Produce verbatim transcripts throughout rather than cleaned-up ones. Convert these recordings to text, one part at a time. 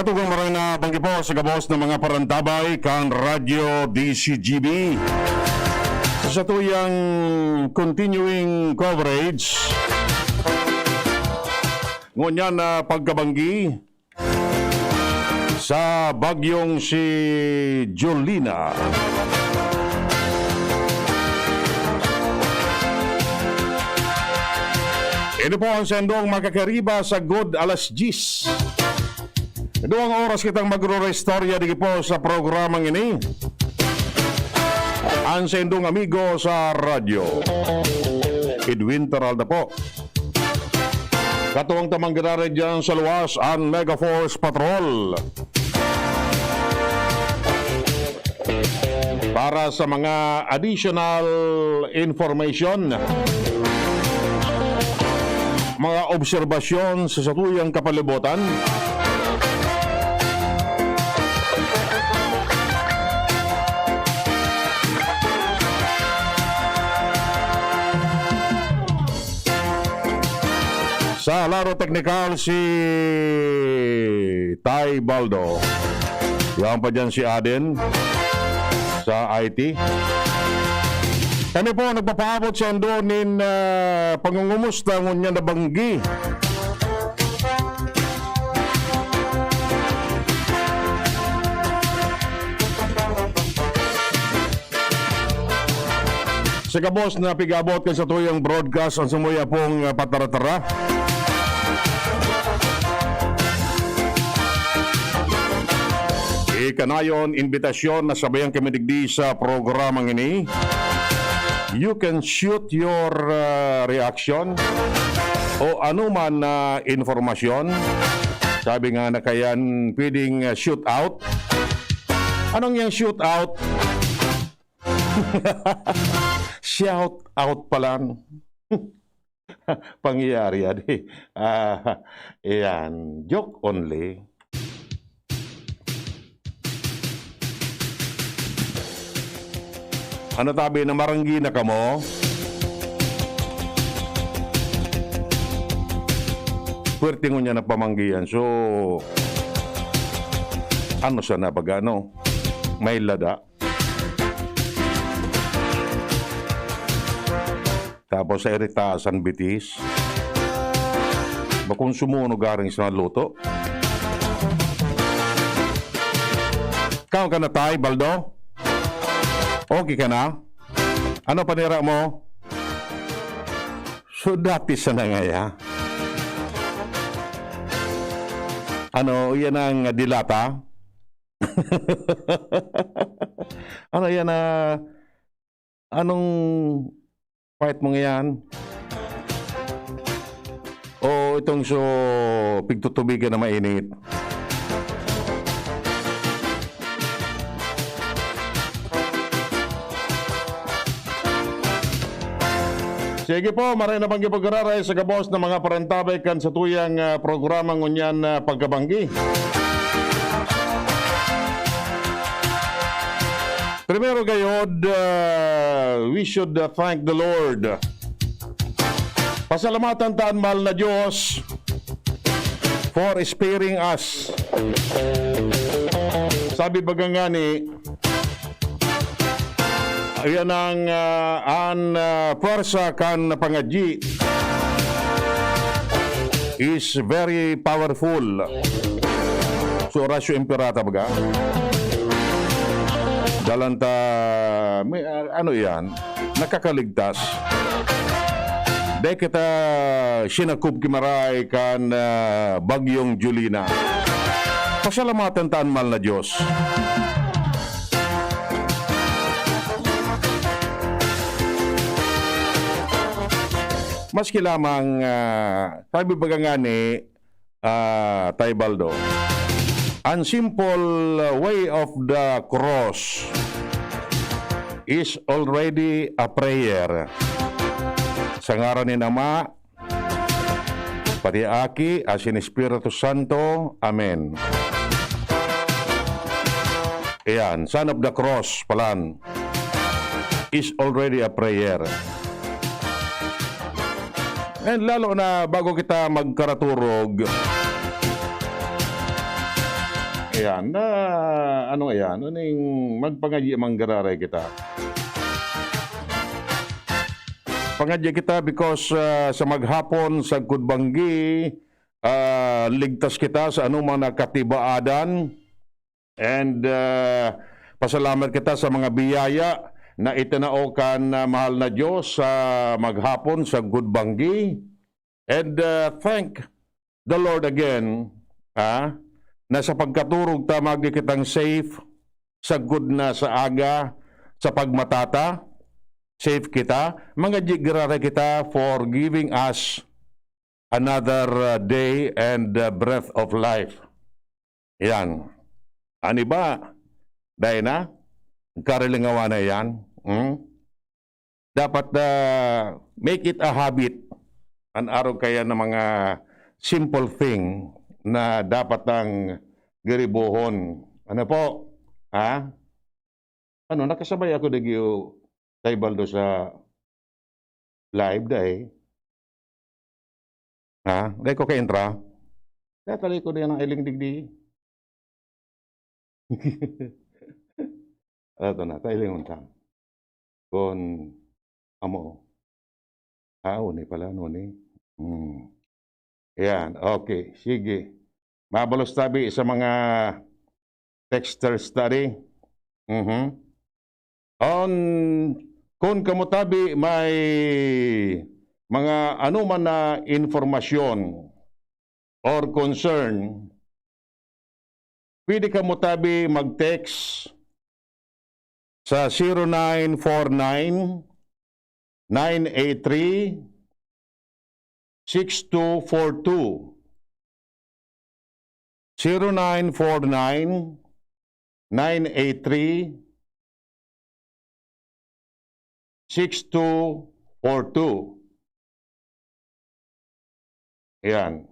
Tugang maray na banggi po sa gabos ng mga parantabay kan Radyo D C G B. Sa satuyang continuing coverage, ngunyan na pagkabanggi sa bagyong si Jolina. Ini po ang sendong makakariba sa good alas diyes. Duwang oras kitang magro-restorya digi po sa programang ini. Ang sendong amigo sa radyo, Edwin Peralta po. Katuwang tamang giraray dyan sa luwas, ang Mega Force Patrol. Para sa mga additional information, mga obserbasyon sa satuyang kapalibutan, sa laro teknikal, si Tay Baldo. Yan pa dyan si Aden sa I T. Kami po nagpapaabot sa indo nin, ah, pangungumusta ngunyan na banggi. Sa gabos na pig-abot kan satuyang broadcast, ang samuya pong, ah, pataratara. Ikanayon, imbitasyon na sabayan kami digdi sa programang ini. You can shoot your, ah, reaction o anuman na informasyon. Sabi nga na kayan, pwedeng, ah, shoot out. Anong yang shoot out? Shout out pa lang. Pangyayari yan eh. Ah, ayan. Joke only. Ano tabi na maranggi na kamo? Pwerte ngunyan na pamanggihan. So, ano sana pag ano? May lada. Tapos sa irita, San Bitis. Bakong sumunog garing sa luto. Kaon ka na, Tay Baldo? Okay ka na? Ano panira mo? So, dati sa nangaya. Ano, yan ang dilata? Ano yan, ah, anong fight mo ngayon? O itong so pigtutubigan na mainit? Sige po, maray na banggi pag-araray sa gabos na mga parantabay kan satuyang, ah, programa ngunyan na pagkabanggi. Primero gayod, ah, we should, ah, thank the Lord. Pasalamatan ta an mahal na Diyos for sparing us. Sabi baga ngani, ayan ang, ah, an, ah, pwersa kan pangadyi is very powerful. So, Horacio Imperata baga? Dalan ta, may, ah, ano yan? Nakakaligtas. Dai kita sinakop ki maray kan, ah, Bagyong Jolina. Pasalamatan ta an mahal na Diyos. Maski lamang, ah, sabi baga ngani, ah, Tay Baldo, an simple way of the cross is already a prayer. Sa ngaran ni Ama, pati Aki, asin Espiritu Santo. Amen. Ayan, sign of the cross palan is already a prayer. And lalo na bago kita magkaraturog, Yan, na ano yan, uning magpangadyi man giraray kita. Pangadyi kita because, ah, sa maghapon, sagkod banggi, ah, ligtas kita sa anumang na katibaadan. And, ah, pasalamat kita sa mga biyaya na itinao kan, ah, mahal na Diyos sa maghapon, sagkod banggi. And, ah, thank the Lord again, ah, na sa pagkaturog ta, magdi kitang safe, sagkod na sa aga, sa pagmatata, safe kita. Mangadyi giraray kita for giving us another, ah, day and, ah, breath of life. Yan. An iba, dai na, karilingawa na yan. Hmm? Dapat, ah, make it a habit. An arog kaya na mga simple thing na dapat ang giribohon. Ano po? Ha? Ano, nakasabay ako digdi, Tay Baldo, sa live, dai? Ha? Dai ko ka-entra? Kaya talay ko diyan ang iling digdi. Ato na, ta ilingon ta. Kun amo. Ah, uni pala, uni. Hmm. Yan, okay, sige. Mabalos tabi sa mga texters ta di. Mhm. On, kun kamo tabi may mga anoman na impormasyon or concern, pwede kamo tabi mag-text sa zero nine four nine, nine eight three, six two four two. Zero nine four nine, nine eight three, six two four two. Ayan.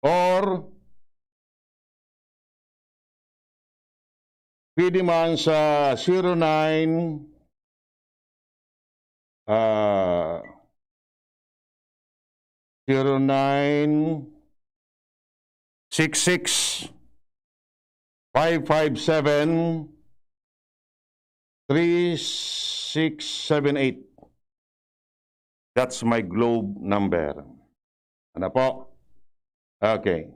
Or, pwede man sa zero nine, ah, zero nine six six five five seven three six seven eight. That's my Globe number. Ano po? Okay.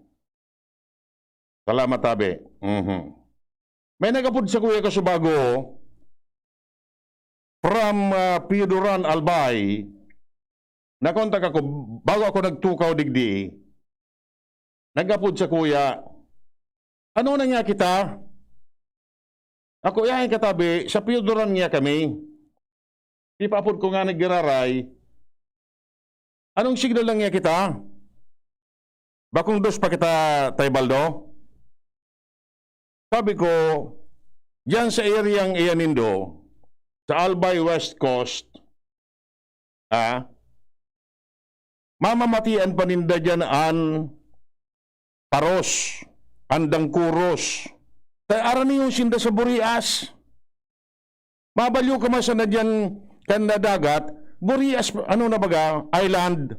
Salamat, tabi. Mhm. May nagapod sa kuya ko sa bago, from, ah, Pioduran, Albay. Nakontak ako, bago ako nagtukaw digdi. Nagapod sa kuya, "Ano na nga kita?" Ako, "Yahay katabi, sa Pioduran nga kami." Ipaapod ko nga naggiraray. "Anong signal lang nga kita? Bakong dos pa kita, Tay Baldo?" Sabi ko, "Diyan sa area ang iyan nindo, sa Albay West Coast, ah, mamamatian pa ninda diyan an paros, an dangkuros. Ta araniyon sinda sa Burias." Mabalyo ka man sana diyan kan dagat, Burias, ano na baga, Island,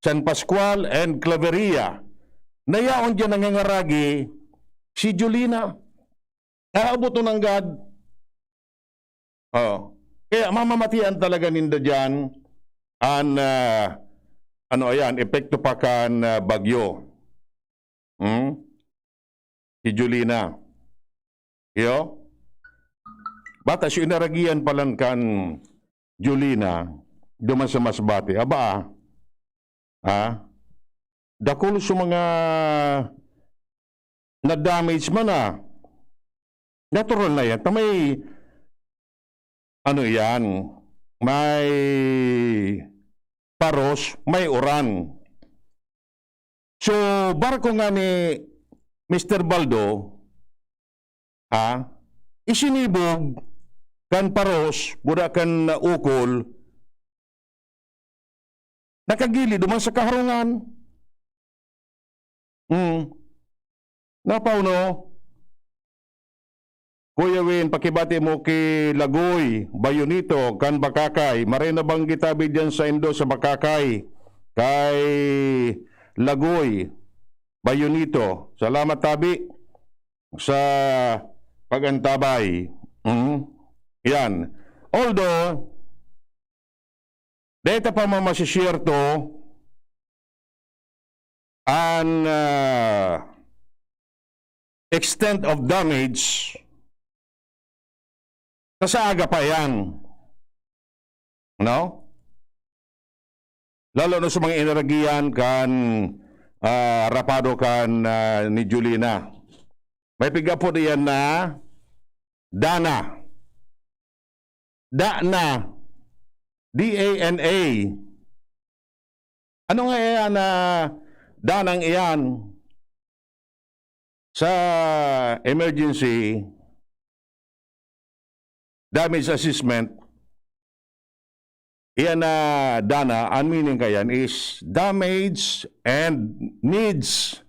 San Pascual and Claveria. Nayaon diyan nangangaragi si Jolina. Aabot nanggad. Oh. Kaya mamamatian talaga ninda diyan an, ah, ano, ayan, epekto pa kan, ah, bagyo. Hmm? Si Jolina. Iyo? Bata siya, inaragian pa lang kan Jolina, duman sa Masbate. Aba, ah. Ha? Dakul sa mga na-damage man, ah. Natural na yan. Ta may, ano yan, may paros, may uran. So, barko nga ni Mister Baldo, ah, isinibog kan paros, buda kan ukol, nakagili duman sa kaharungan. Hmm. Napaw, no? Kuya Win, pakibati mo ki Lagoy, Bayonito, kan Bacacay. Maray na banggi tabi diyan sa indo sa Bacacay, kay Lagoy, Bayonito. Salamat, tabi. sa pag-antabay. Mm. Yan. Although, dahil ta pa mamasyerto an, ah, extent of damage, sa aga pa yan. No? Lalo na sa mga inaragian kan, ah, rapado kan, ah, ni Julina. May pigapod iyan na Dana. Dana. D A N A. Ano nga iyan na Danang iyan? Sa emergency damage assessment, iyan na Dana, ang meaning kayan is damage and needs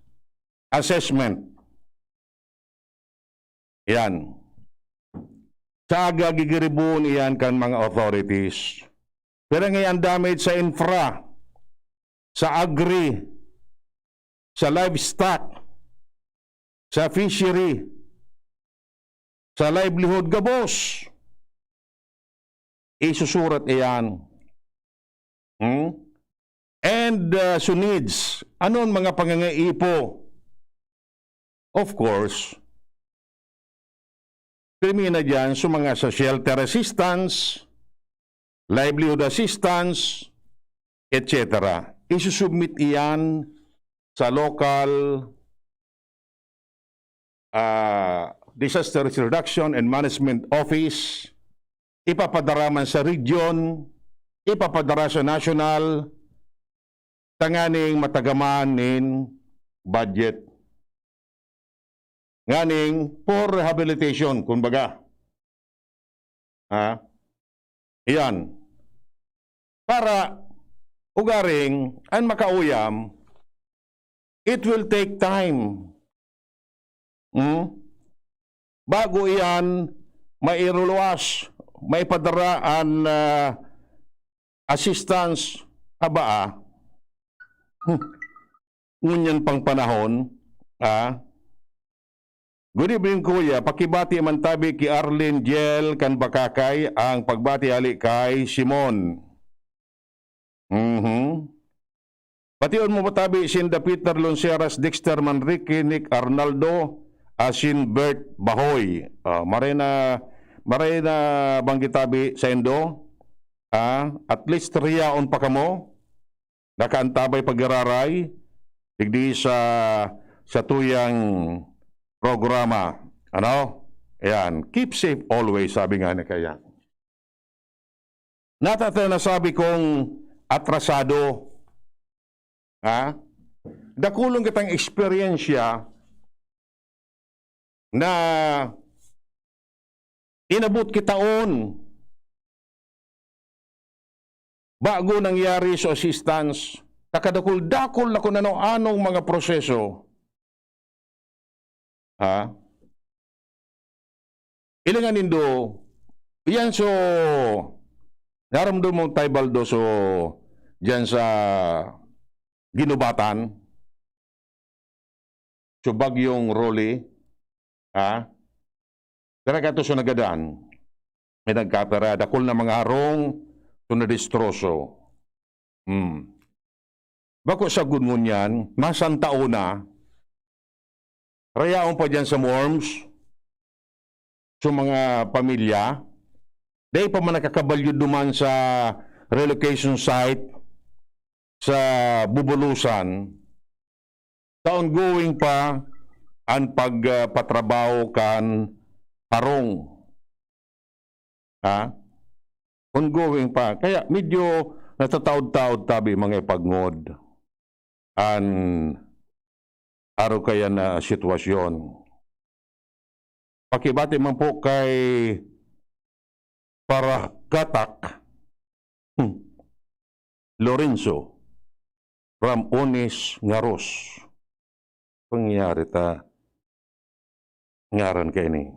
assessment. Yan. Sa aga, gigiribon iyan kan mga authorities. Pero ngayon, damage sa infra, sa agri, sa livestock, sa fishery, sa livelihood gabos. Isusurat iyan. Hmm? And, uh, sa needs, anon mga pangangaipo? Of course, pirmi na diyan sa mga sa shelter assistance, livelihood assistance, et cetera. Isusubmit iyan sa local, ah, Disaster Risk Reduction and Management Office, ipapadara man sa region, ipapadara sa national, tanganing matagaman nin budget. Nganing for rehabilitation, kumbaga. Ha? Iyan. Para ugaring an makauyam, it will take time. Hmm? Bago iyan mairuluwas, maipadara an, ah, assistance, aba, ah. Hmm. Ngunyan pang panahon, ah. Good evening, kuya. Pakibati man tabi ki Arlene Jel kan Bakakay, ang pagbati hali kay Simon. Mhm. Bation mo tabi sinda Peter Lonceras, Dexter Manrique, Nick Arnaldo, asin Bert Bahoy. Ah, maray na, maray na banggit tabi saindo. Ah, at least riyaon pa kamo. Nakaantabay pag-iraray digdi sa, sa tuyang programa. Ano? Ayan, "Keep safe always," sabi nga ni kaya. Natata na sabi kong atrasado. Ha? Dakulon kitang eksperyensya na inabot ki taon bago nangyari so assistance. Nakadakul-dakul na kung ano-anong mga proseso. Ha? Ilingan nindo, iyan so, naramdam mo tayo, Baldo, so, diyan sa Ginubatan, so Bagyong Rolly, ha? Pero kato so nagadan, may nagkapera, dakul na mga harong, so nadestroso. Hmm. Bako sagod ngunyan, masang taon na, rayaon pa diyan sa Morms, sa mga pamilya, dai pa man nakakabalyo duman sa relocation site sa Bubulusan, sa ongoing pa an pag, ah, patrabaho kan harong. Ha? Ongoing pa. Kaya medyo natataod-taod tabi mga ipagngod an aro kaya na sitwasyon. Pakibati man po kay Paragatak, hmm, Lorenzo Ramones Ngaros. Pangyayari ta ngaran kaini.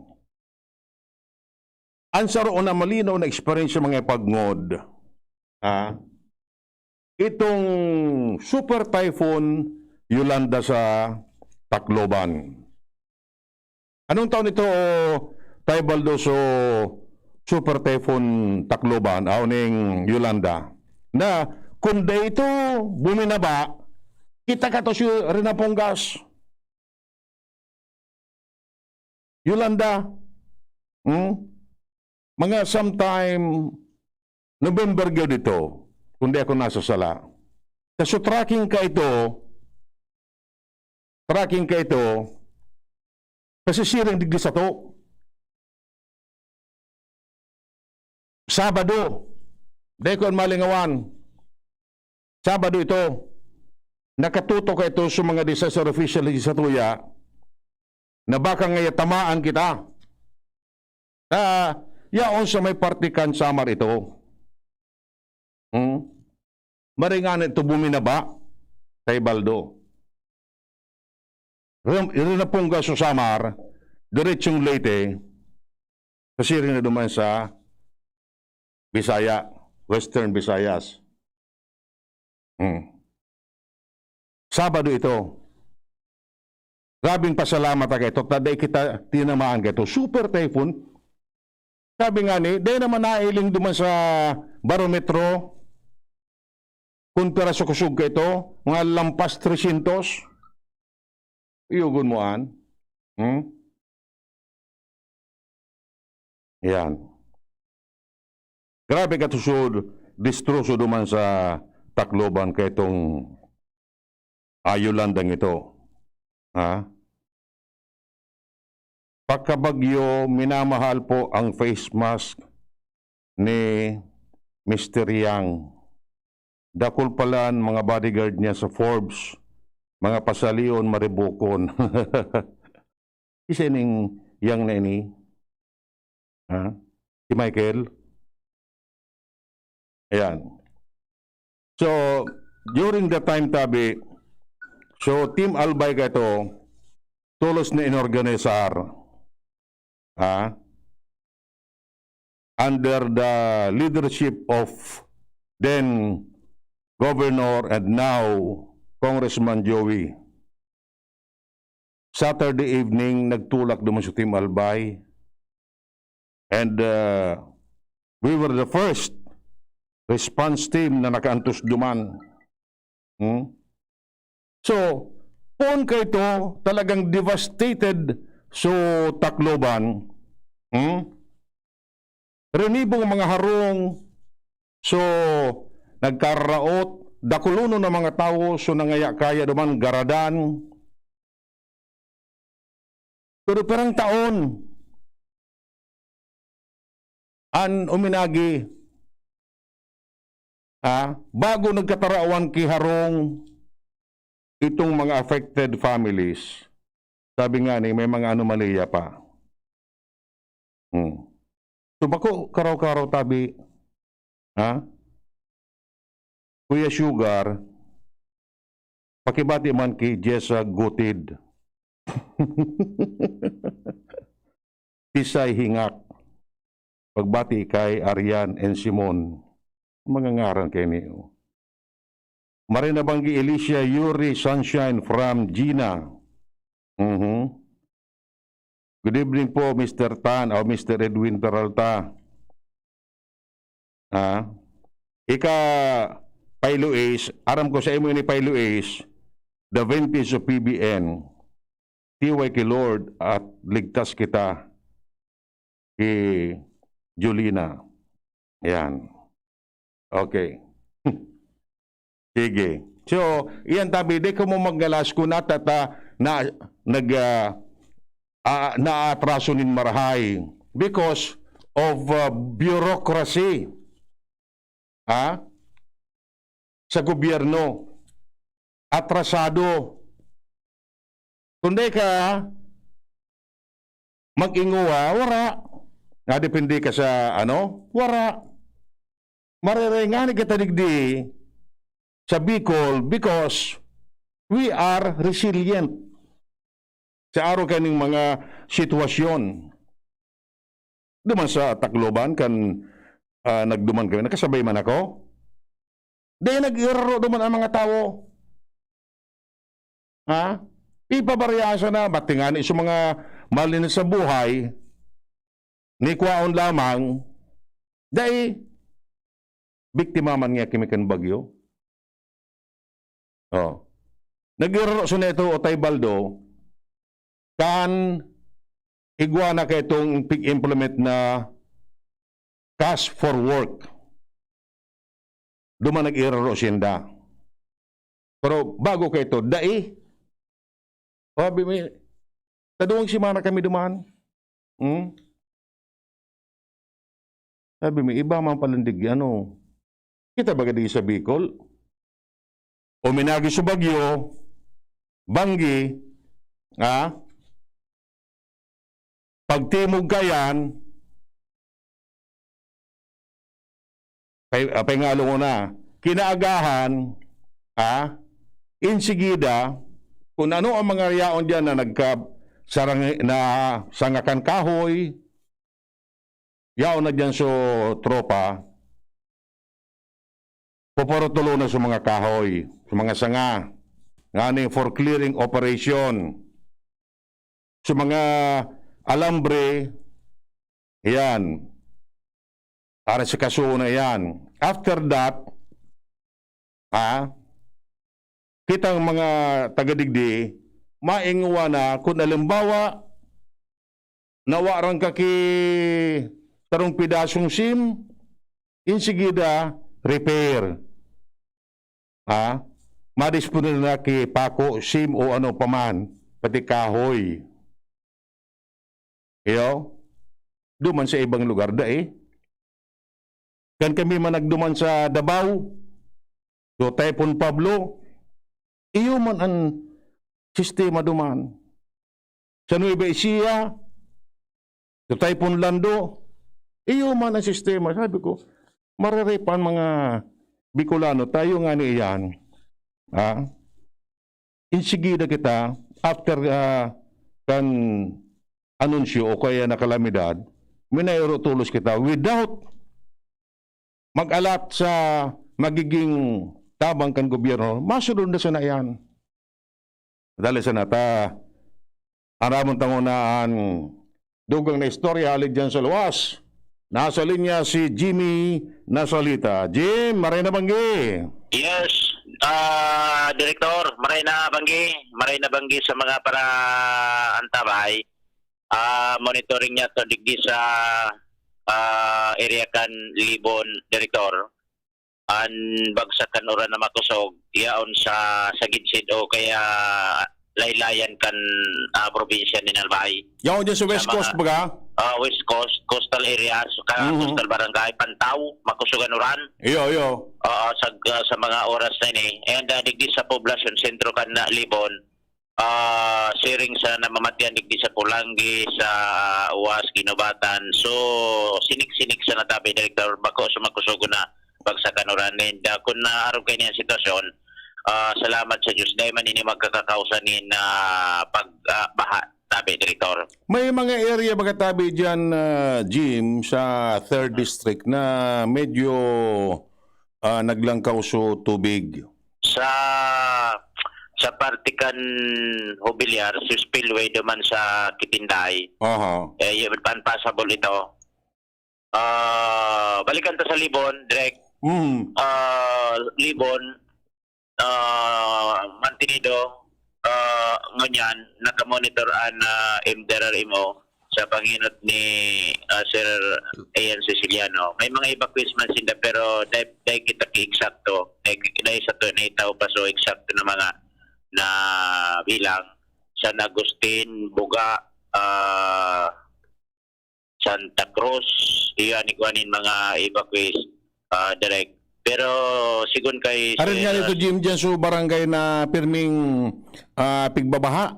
Ang saro na malinaw na eksperyensya, mga ipagngod, ha? Itong Super Typhoon Yolanda sa Tacloban. Anong taon ito, Tay Baldo, so Super Typhoon Tacloban, aw ning Yolanda? Na kung dai ito buminaba, kita ka to si Rinapongas. Yolanda, hmm? Mga sometime November gyud ito, kung di ako nasasala. Sa so tracking ka ito, tracking ka ito, kasi siring digdi sato. Sabado, dai ko malingawan. Sabado ito, nakatutok ka ito sa mga disaster official sa tuya na baka ngaya tamaan kita. Ah, yaon sa may parte kan Samar ito. Hmm? Maringan ito buminaba kay Baldo. Rin-, rin na pong gaso Samar, diretsong Leyte, kasi rin na duman sa Bisaya, Western Visayas. Hmm. Sabado ito. Grabing pasalamat ta kaito, ta dai kita tinamaan kaito. Super typhoon. Sabi nga ni, dai naman nailing duman sa barometro. Kung pira sa kusog kaito, mga lampas trescientos. Iyogon mo an. Hmm? Yan. Grabe katusod, distroso duman sa Tacloban kaitong, ah, Yolandang ito. Ha? Pagkabagyo, minamahal po ang face mask ni Mister Yang. Dakul palan mga bodyguard niya sa Forbes, mga pasalion, maribukon. Isa ning Yang na ini? Ha? Si Michael? Ayan. So, during the time, tabi, so, Team Albay ka ito, tolos na inorganisar. Ha? Under the leadership of then Governor and now Congressman Joey. Saturday evening, nagtulak duman si Team Albay. And, uh, we were the first response team na nakaantos duman. Hmm? So, poon kaito talagang devastated so Tacloban. Hmm? Rinibong mga harong, so nagkararaot, dakulonon na mga tawo, so nangaya-kaya duman, garadan. Pero pirang taon an uminagi, ah, bago nagkatarawan ki harong itong mga affected families. Sabi nga ni, may mga anomalya pa. Hmm. So, bako karaw-karaw tabi, ha? Kuya Sugar, pakibati man ki Jessa Gutid. Tisay Hingak. Pagbati kay Arian and Simon. Mga ngaran kaini, oh. Maray na banggi Alicia, Yuri, Sunshine from Gina. Mhm. Good evening po, Mister Tan o Mister Edwin Peralta. Ha? Ika, Pai Luis, aram ko sa imo ini, Pai Luis, the vintage of P B N, tiway ki Lord at ligtas kita ki Julina. Yan. Okay. Sige. So, iyan tabi, di kamo maggalas kung natata-, na, nag, ah, ah, naatraso nin marahay because of, ah, bureaucracy. Ha? Sa gobyerno. Atrasado. Kung di ka mag-inguwa, wara. Nadepende ka sa ano? Wara. Marerengani kita digdi sa Bicol because we are resilient sa arog kaning mga sitwasyon. Duman sa Tacloban kan, ah, nagduman kami, nakasabay man ako. Di nag-iraro duman ang mga tawo. Ha? Ipabaryasan na, ba't tingani sa mga Mali na sa buhay, ni kwaon lamang, dai, biktima man niya kimi kan bagyo. Oh. Nag-iraro sa neto o Tay Baldo, kan igwa na kaitong pig-implement na cash for work. Duman nag-iraro sinda. Pero bago kaito, dai. Sabi mi, "Kaduwang semana kami duman." Hmm? Sabi mi, "Iba man palandig, ano, kita baga di sa Bicol? O minagi sa bagyo, banggi, ha? Pagtimog kayan, pay, ah, paingalo mo na, kinaagahan, ha? Insigida, kung ano ang mga yaon diyan na nagka-, sarang-, na sangakan kahoy, yaon na diyan so tropa, pupurutulo na sa mga kahoy, sa mga sanga, ngani for clearing operation, sa mga alambre, yan, para sa kaso na yan." After that, ha, kitang mga taga digdi, maingowa na kung halimbawa, nawaran ka ki sarong pedasong sim, insigida, repair. Ha? Madisponer na ki pako, sim o ano pa man, pati kahoy. Iyo? Duman sa ibang lugar, dai. Kan kami man nagduman sa Davao, so Typhoon Pablo, iyo man an sistema duman. Sa Nueva Ecija, sa Typhoon Lando, iyo man ang sistema. Sabi ko, "Marere pa an mga Bicolano, tayo ngani iyan." Ha? Insigida kita, after, ah, kan anunsyo o kaya na kalamidad, minayaro tolos kita without mag-alat sa magiging tabang kan gobyerno, masunod na sana iyan. Dali sana ta, aramon tango na an dugang na istorya hali diyan sa luwas. Nasa linya si Jimmy Nasalita. Jim, maray na banggi. Yes, ah, Direktor, maray na banggi. Maray na banggi sa mga paraantabay. Ah, monitoring niya to digdi sa, ah, area kan Libon, Direktor. An bagsak kan uran na makosog, yaon sa, sa gidsid o kaya laylayan kan, ah, probinsya nin Albay. Yaon dyan sa Sa West mga, Coast, baga? ah, West Coast, coastal areas, ka Mhm. coastal barangay, Pantaw, makosog an uran. Iyo, iyo. Oo, sa, sa mga oras na ini. And, ah, digdi sa poblasyon, sentro kan, ah, Libon, ah, siring sa namamatian digdi sa Polangui, sa Uas, Guinobatan. So, sinik-sinik sa natabi, Direktor, bako sa makosog na bagsak kan uran. And, ah, kun naarog kaini an sitwasyon, ah, salamat sa Diyos, dai man ini magkakakausa nin, ah, pag, ah, baha, tabi, Direktor. May mga area baga tabi diyan, ah, Jim, sa third district na medyo, ah, naglangkaw so tubig? Sa, sa parte kan Jubilear, sa spillway duman sa Kitinday, Aha. eh, yun, unpassable ito. Ah, balikan ta sa Libon, Direk. Mm. Ah, Libon, ah, mantenido, ah, ngunyan, nakamonitor an, ah, M D R R M O sa panghinot ni, ah, Sir Ian Siciliano. May mga evacuees man sinda, pero dai, dai kita ki eksakto. Dai, dai sato naitaw pa so eksakto na mga na bilang. San Agustin, Buga, ah, Santa Cruz, iyo an igwa nin mga evacuees, ah, Direk. Pero sigon kay Arin nga Sir nito, Jim, dyan so barangay na pirming, ah, pigbabaha?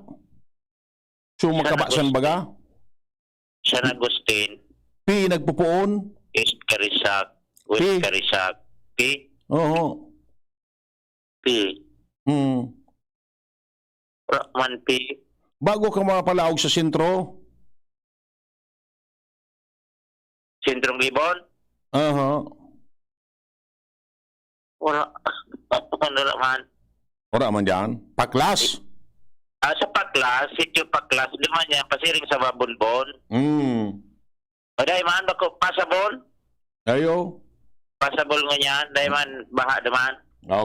So, San makabasan Agustin. baga? San Agustin, Pi nagpupuon? East Carisac, West Pi. Carisac, Pi, Oo. Pi. Hmm. Ra-, man, Pi. Bago ka mapalaog sa sentro? Sentrong Libon? Aha. Wala. Ano na man? Wala man dyan? Paklas? Ah, sa Paklas, sitio Paklas, duman niya, pasiring sa Babonbon. Mm. O dai man, bako, passable? Ayo. Passable ngunyan, dai man, baha duman.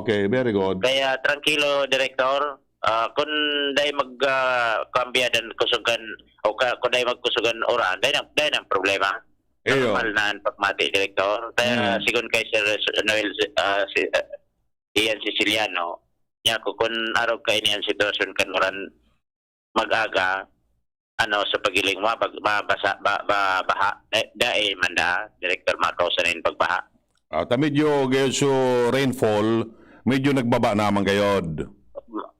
Okay, very good. Kaya, trangkilo, Direktor. Ah, kung dai mag, ah, kambya dan kusugan, o ka, kung dai magkusugan uran, dai na, dai na problema. Iyo. Normal na ang pagmati, Direktor. Kaya, Mm. sigon kay Sir Noel, ah, si, ah, Ian Siciliano, niya ko, kung arog kaini ang sitwasyon kan uran, mag-aga, ano, sa pagiling mo, pag, mabasa, ba, ba, baha, eh, dai man da, Direktor, makausa na yung pagbaha. Ah, ta medyo, gayon so rainfall, medyo nagbaba naman gayod.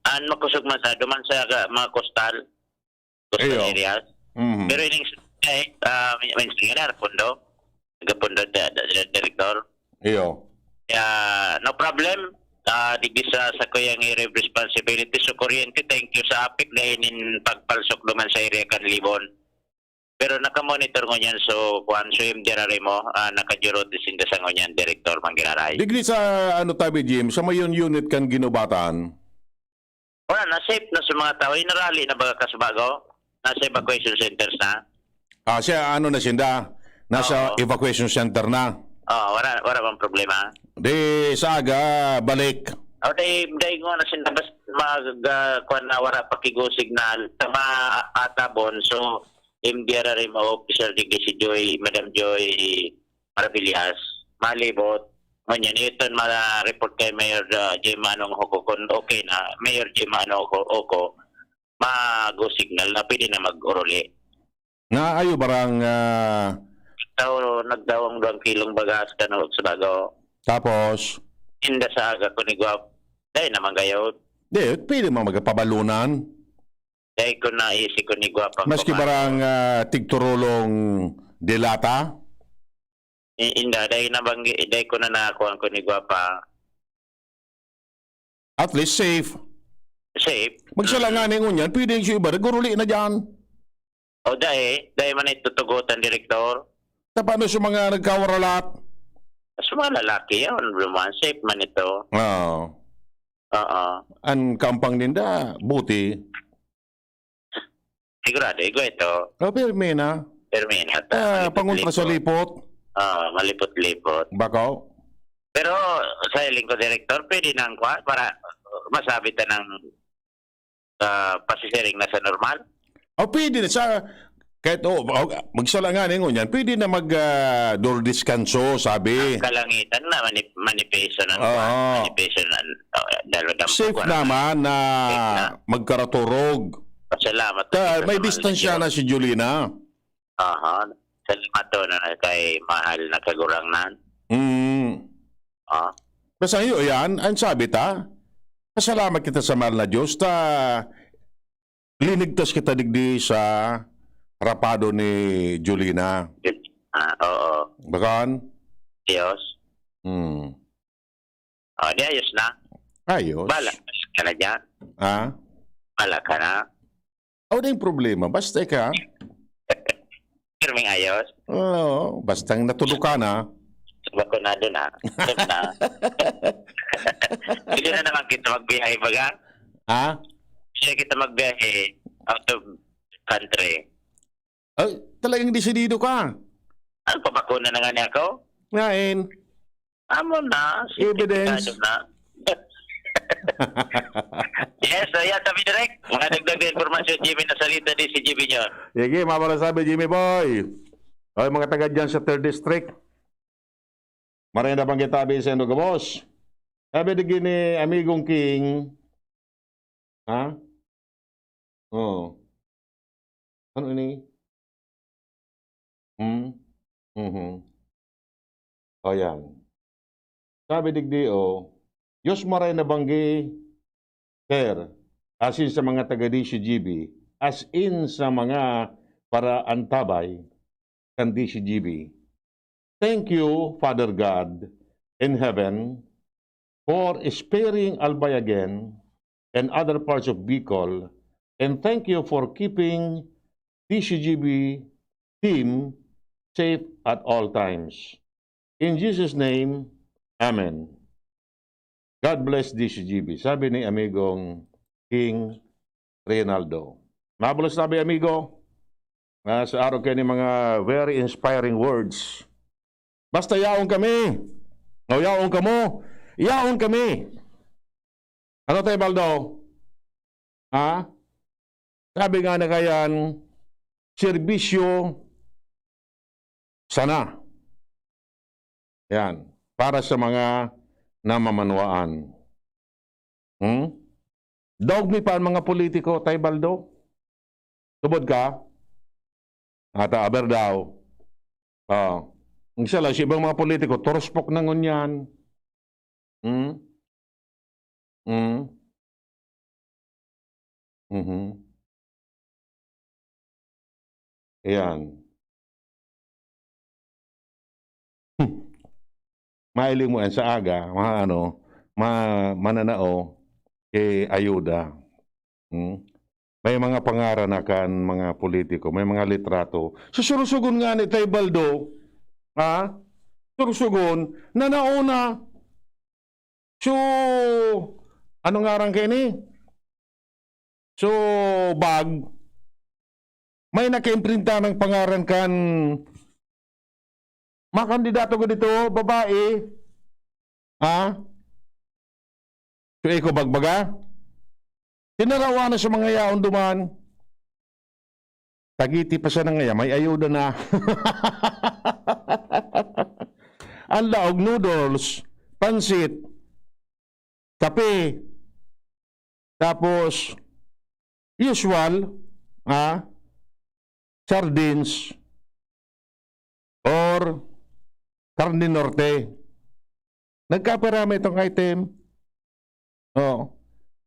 An makusog man sa, duman sa ga-, mga coastal, coastal Iyo. areas. Mhm. Pero ining, eh, ah, may, may sige na, pundo. Nagapundo, da, da, da, Direktor. Iyo. Kaya, no problem. Ah, digdi sa, sa kuyang area of responsibility, so kuryente, thank you sa apik, dahil nin pagpalsok duman sa area kan Libon. Pero nakamonitor ngunyan, so, kuwan, so, M D R R M O, ah, nakaduty sinda sa ngunyan, Direktor Manggiraray. Digdi sa, ano, tabi, Jim, sa mayon unit kan Ginubatan? Wala na, safe na sa mga tao. Inarali na baga kas bago. Nasa evacuation centers na. Ah, siya, ano na sinda? Nasa Oo. evacuation center na. Oo, wala, wala bang problema? Di, sa aga, balik. O, di, di ko na sinda, bas, mag, ah, kuwan na, wala pa kigo signal. Sa mga atabon, so, M D R R M O officer, digdi si Joy, Madam Joy Maravillas, malibot. Ngunyan, iton ma-report kay Mayor, ah, Jim Anong Oko, kung okay na, Mayor Jim Anong Oko, Oko, mag-go signal na pwede na mag-uruli. Na ayo barang, ah, Tao, nagdawang duwang kilong bagas, kano, sa bago. Tapos? Inda sa aga ko ni Guap. Dahil naman kayo. Di, pwede man magpabalunan. Dahil ko naisip ko ni Guapa. Maski barang, ah, tigturulong delata? I-, inda, dahil nabanggi, dahil ko na nakuha ko ni Guapa. At least safe. Safe. Magsala nga ni ngunyan, pwede yung iba, naguruli na dyan. O, dahil, dahil man itutugutan, Direktor. Sa paano sa mga nagkawaralat? Sa mga lalaki, yun, naman, safe man ito. Oo. Oo. Ang kampang ninda, buti. Sigurado, igo ito. Oh, pirmi na. Pirmi na. Ah, malipot-lipot. Pangontra sa lipot. Ah, malipot-lipot. Bakaw? Pero, sa hiling ko, Direktor, pwede nang kwa, para masabi ta ng, ah, pasisiring na sa normal? Oh, pwede na sa, kahit, oh, oh, magsala nga ningon yan, pwede na mag, ah, dordiskanso, sabi. Ang kalangitan na, mani-, manifesto ng Oo. kwan, manifesto ng, oh, dalo-, dampukan Safe na. naman na Safe na. magkaraturog. Pasalamat Ta-, sa may mahal na distansya Diyos. na si Julina. Aha. Salamat to na kay mahal na Kagurangnan. Mm. Ah. Basta yun, yan, ang sabi ta, pasalamat kita sa mahal na Diyos, ta linigtas kita digdi sa rapado ni Julina. Ah, oo. Bakan? Diyos. Hmm. Oh, di ayos na. Ayos. Bala ka na dyan. Ha? Bala ka na. Oh, di yung problema. Basta ka. Pirming ayos. Oo, bastang natulog ka na. Bakunado na. Safe na. Pwede na naman kita magbiyahe, baga? Ha? Pwede kita magbiyahe out of country. Ay, talagang desidido ka. Ano, pabakuna na nga niya ako? Ngayon. Amo na, Evidence. Sertifikado na. Yes, so yan, sabi direct. Mga dagdag na impormasyon, Jimmy Nasalita, di si Jimmy Nyon. Sige, mabara sabi, Jimmy Boy. Ay, mga taga dyan sa third District. Maray na bang kitabi sa indo gabos? Sabi di gini, amigong King. Ha? Oo. Ano ini? Hmm? Mhm. O, yan. Sabi digdi, o, Diyos maray na banggi, sir, asin sa mga taga D C G B, as in sa mga paraantabay kan D C G B. Thank you, Father God in heaven, for sparing Albay again and other parts of Bicol, and thank you for keeping D C G B team safe at all times. In Jesus' name, Amen. God bless D C G B. Sabi ni amigong King, Reynaldo. Mabulos na ba, amigo? Ah, sa araw kayo ni mga very inspiring words. Basta yaon kami. O, yaon kamo. Yaon kami. Ano tayo, Baldo? Ha? Sabi nga na kayan, serbisyo sana. Yan. Para sa mga namamanwaan. Hmm? Daog mi pa ang mga politiko, Tay Baldo. Tubod ka? Ata, aber daw. Ah, ang isa lang, sa ibang mga politiko, turuspok na ngunyan. Hmm? Hmm? Mhm. Ayan. Hmm. Mahiling mo yan sa aga, mga ano, ma-, mananao, eh, ayuda. Hmm? May mga pangaran na kan mga politiko, may mga litrato. Susurusugon nga ni Tay Baldo, ha? Surusugon, na nauna. So, ano ngaran kayo ni? So, bag, may nakaimprinta ng pangaran kan mga kandidato ko dito, babae. Ha? So, ikaw bagbaga? Tinarawa na sa mga yaon duman. Tagiti pa siya na ngaya, may ayuda na. Ang laog, noodles, pansit, kape, tapos, usual, ha? Sardines, or karne norte. Nagkapera may itong item. Oh.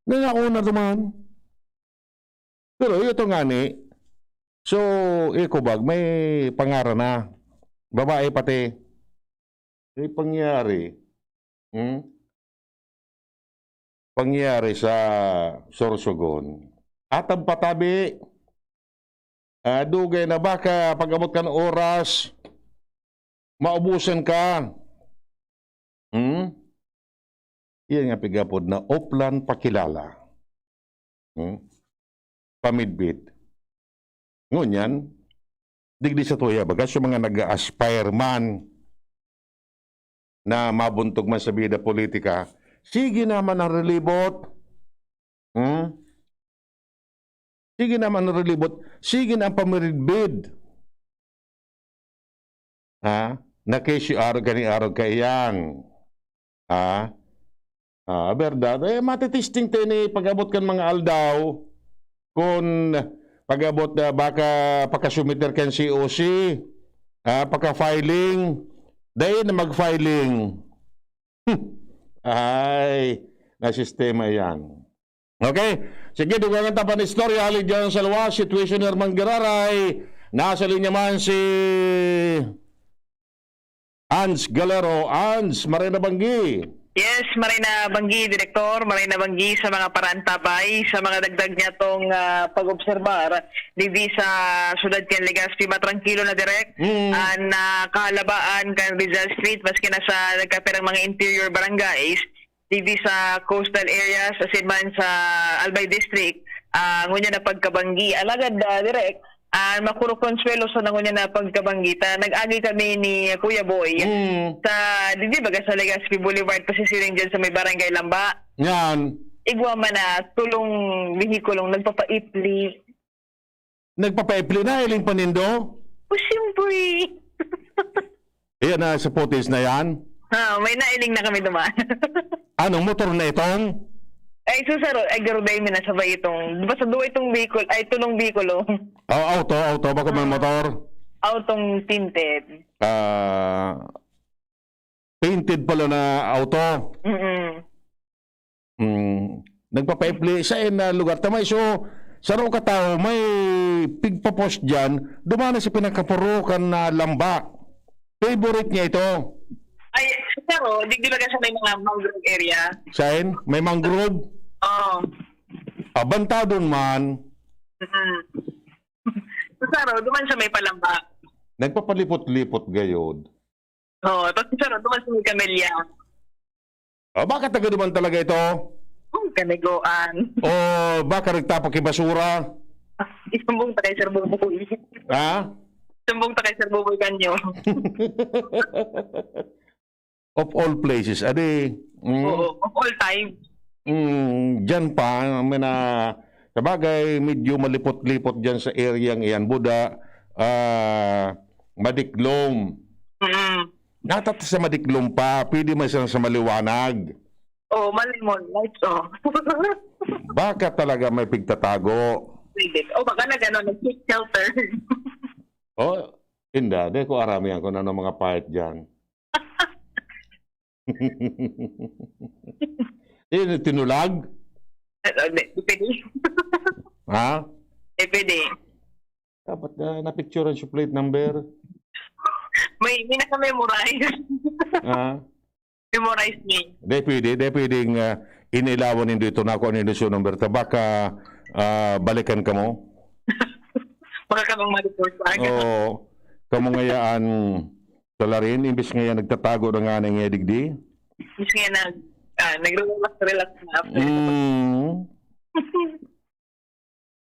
Nangauna duman. Pero ito nga ni, so, ikubag, may pangaran na. Babae pati. May pangyari. Hmm? Pangyari sa Sorsogon. Atang patabi. Ah, dugay na baka pag-abot kan oras, maubusan ka. Hmm? Iyan nga pigapod na Oplan Pakilala. Hmm? Pamidbid. Ngunyan, digdi sa tuya, baga sa mga nag-aspire man na mabuntog man sa bida politika, sige naman ang relibot. Hmm? Sige naman ang relibot. Sige na ang pamiridbid. Ha? Na kesyo arog kani arog kaiyan. Ha? Ah, berdad. Eh, matitisting tayo ni pag-abot kan mga aldaw. Kun pag-abot na baka pakasumiter kan C O C, ah, paka-filing. Dahil na mag-filing. Hmm. Ay, na sistema yan. Okay? Sige, dugangan ta pa ni istorya, hali dyan sa luwas, situation ni Herman Giraray. Nasa linya man si Ans Galero. Ans, maray na banggi. Yes, maray na banggi, Direktor. Maray na banggi sa mga paraantabay, sa mga dagdag niya tong, ah, pag-obserbar. Digdi sa syudad kan Legazpi, matrangkilo na, Direk. Mm. An, ah, kahalabaan kan Rizal Street, maski na sa nagkapirang mga interior barangays, digdi sa coastal areas, asin man sa Albay District, ah, ngunyan na pagkabanggi. Alagad, ah, Direk, ah, makurokonsuelo sa ngunyan na pagkabanggi ta nag-agi kami ni Kuya Boy Mm. sa, digdi baga sa Legazpi Boulevard, pasisiring dyan sa may Barangay Lamba. Yan. Igwa man na tulong behikulong nagpapaipli. Nagpapaipli na, iling pa nindo? O, siyempre. Ayan na, sa footage na yan. Ah, may nailing na kami duman. Anong motor na itong? Ay, susaro, ay, garuday mi na sabay itong, basta duwa itong vehicle, ay, tulong vehicle, oh. Oh, auto, auto, baka may Ah. motor. Auto'ng tinted. Ah, painted pala na auto. Mm-mm. Mm, nagpapaipli sa na lugar. Tamay, so, saro ka tawo, may pigpapost dyan, duman na sa pinakapurukan na Lamba. Favorite niya ito. Ay, saro, di, di ba sa may mga mangrove area? Sain? May mangrove? Oo. Abantadon man. Mm. Saro, duman sa may palamba. Nagpapalipot-lipot gayod. Oo, tapos saro, duman sa may kamelya. Ah, baka taga duman talaga ito? Hmm, Kamigoan. O baka nagtapak ki basura? Isumbong ta kay Sir Buboy. Ha? Sumbong ta kay Sir Buboy kanyo. Of all places, adi, mm, Oo, of all time. Mm, diyan pa, may na, sabagay, medyo malipot-lipot diyan sa area-ng iyan, Buda, ah, Madiklom. Mm. Natat sa Madiklom pa, pwede man siya sa Maliwanag. Oo, Malimon, lights off. Baka talaga may pigtatago. Pwede. O baka nag-ano, nag-take shelter. O, inda, di ko aramihan kung ano mga pahit diyan. Ini tinulag? Eh, eh, di, di pwede. Ha? Eh, pwede. Dapat na, na-picture ang plate number. May, may naka-memorize. Ha? Memorize me. Di pwede, di pwedeng, ah, inilawan nindo ito na kung ano yung number. Ta baka, ah, balikan ka mo. Baka ka mang ma-report pa. Oo. Kamo ngayaan, Salarin, imbis nga yan nagtatago na nga na nga digdi. Imbis nga nag, ah, nagre-relax-relax na after. Mm.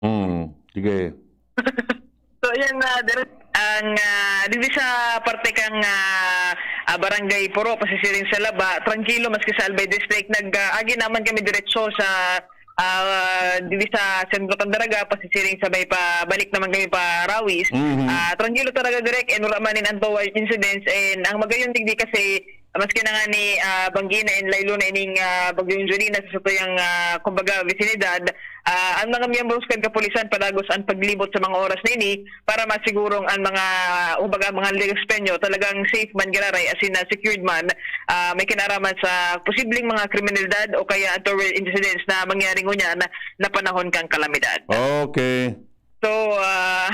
Mm. Sige. So, yan, ah, direct ang, ah, digdi sa parte kang, ah, ah, Barangay Puro, pasisiring sa Laba, trangkilo maski sa Albay District. Nag, ah, agi naman kami diretso sa ah, dili sa sentro kan Daraga, pasisiring sabay pa, balik naman kami pa Rawis. Mhm. Ah, trangkilo talaga, direk, and wala man nin untoward incidents, and ang magayon digdi kasi, maski na nga ni, ah, banggi na and laylo na ining, ah, Bagyong Jolina sa satuyang, ah, kumbaga, bisinidad, ah, ang mga miyembros kan kapulisan padagos ang paglibot sa mga oras na ini, para masigurong ang mga, kumbaga, mga Ligaspeño talagang safe man giraray, as in, ah, secured man, ah, may kinaraman sa posibleng mga kriminalidad o kaya untoward incidents na mangyari ngunyan na, na panahon kan kalamidad. Okay. So, ah,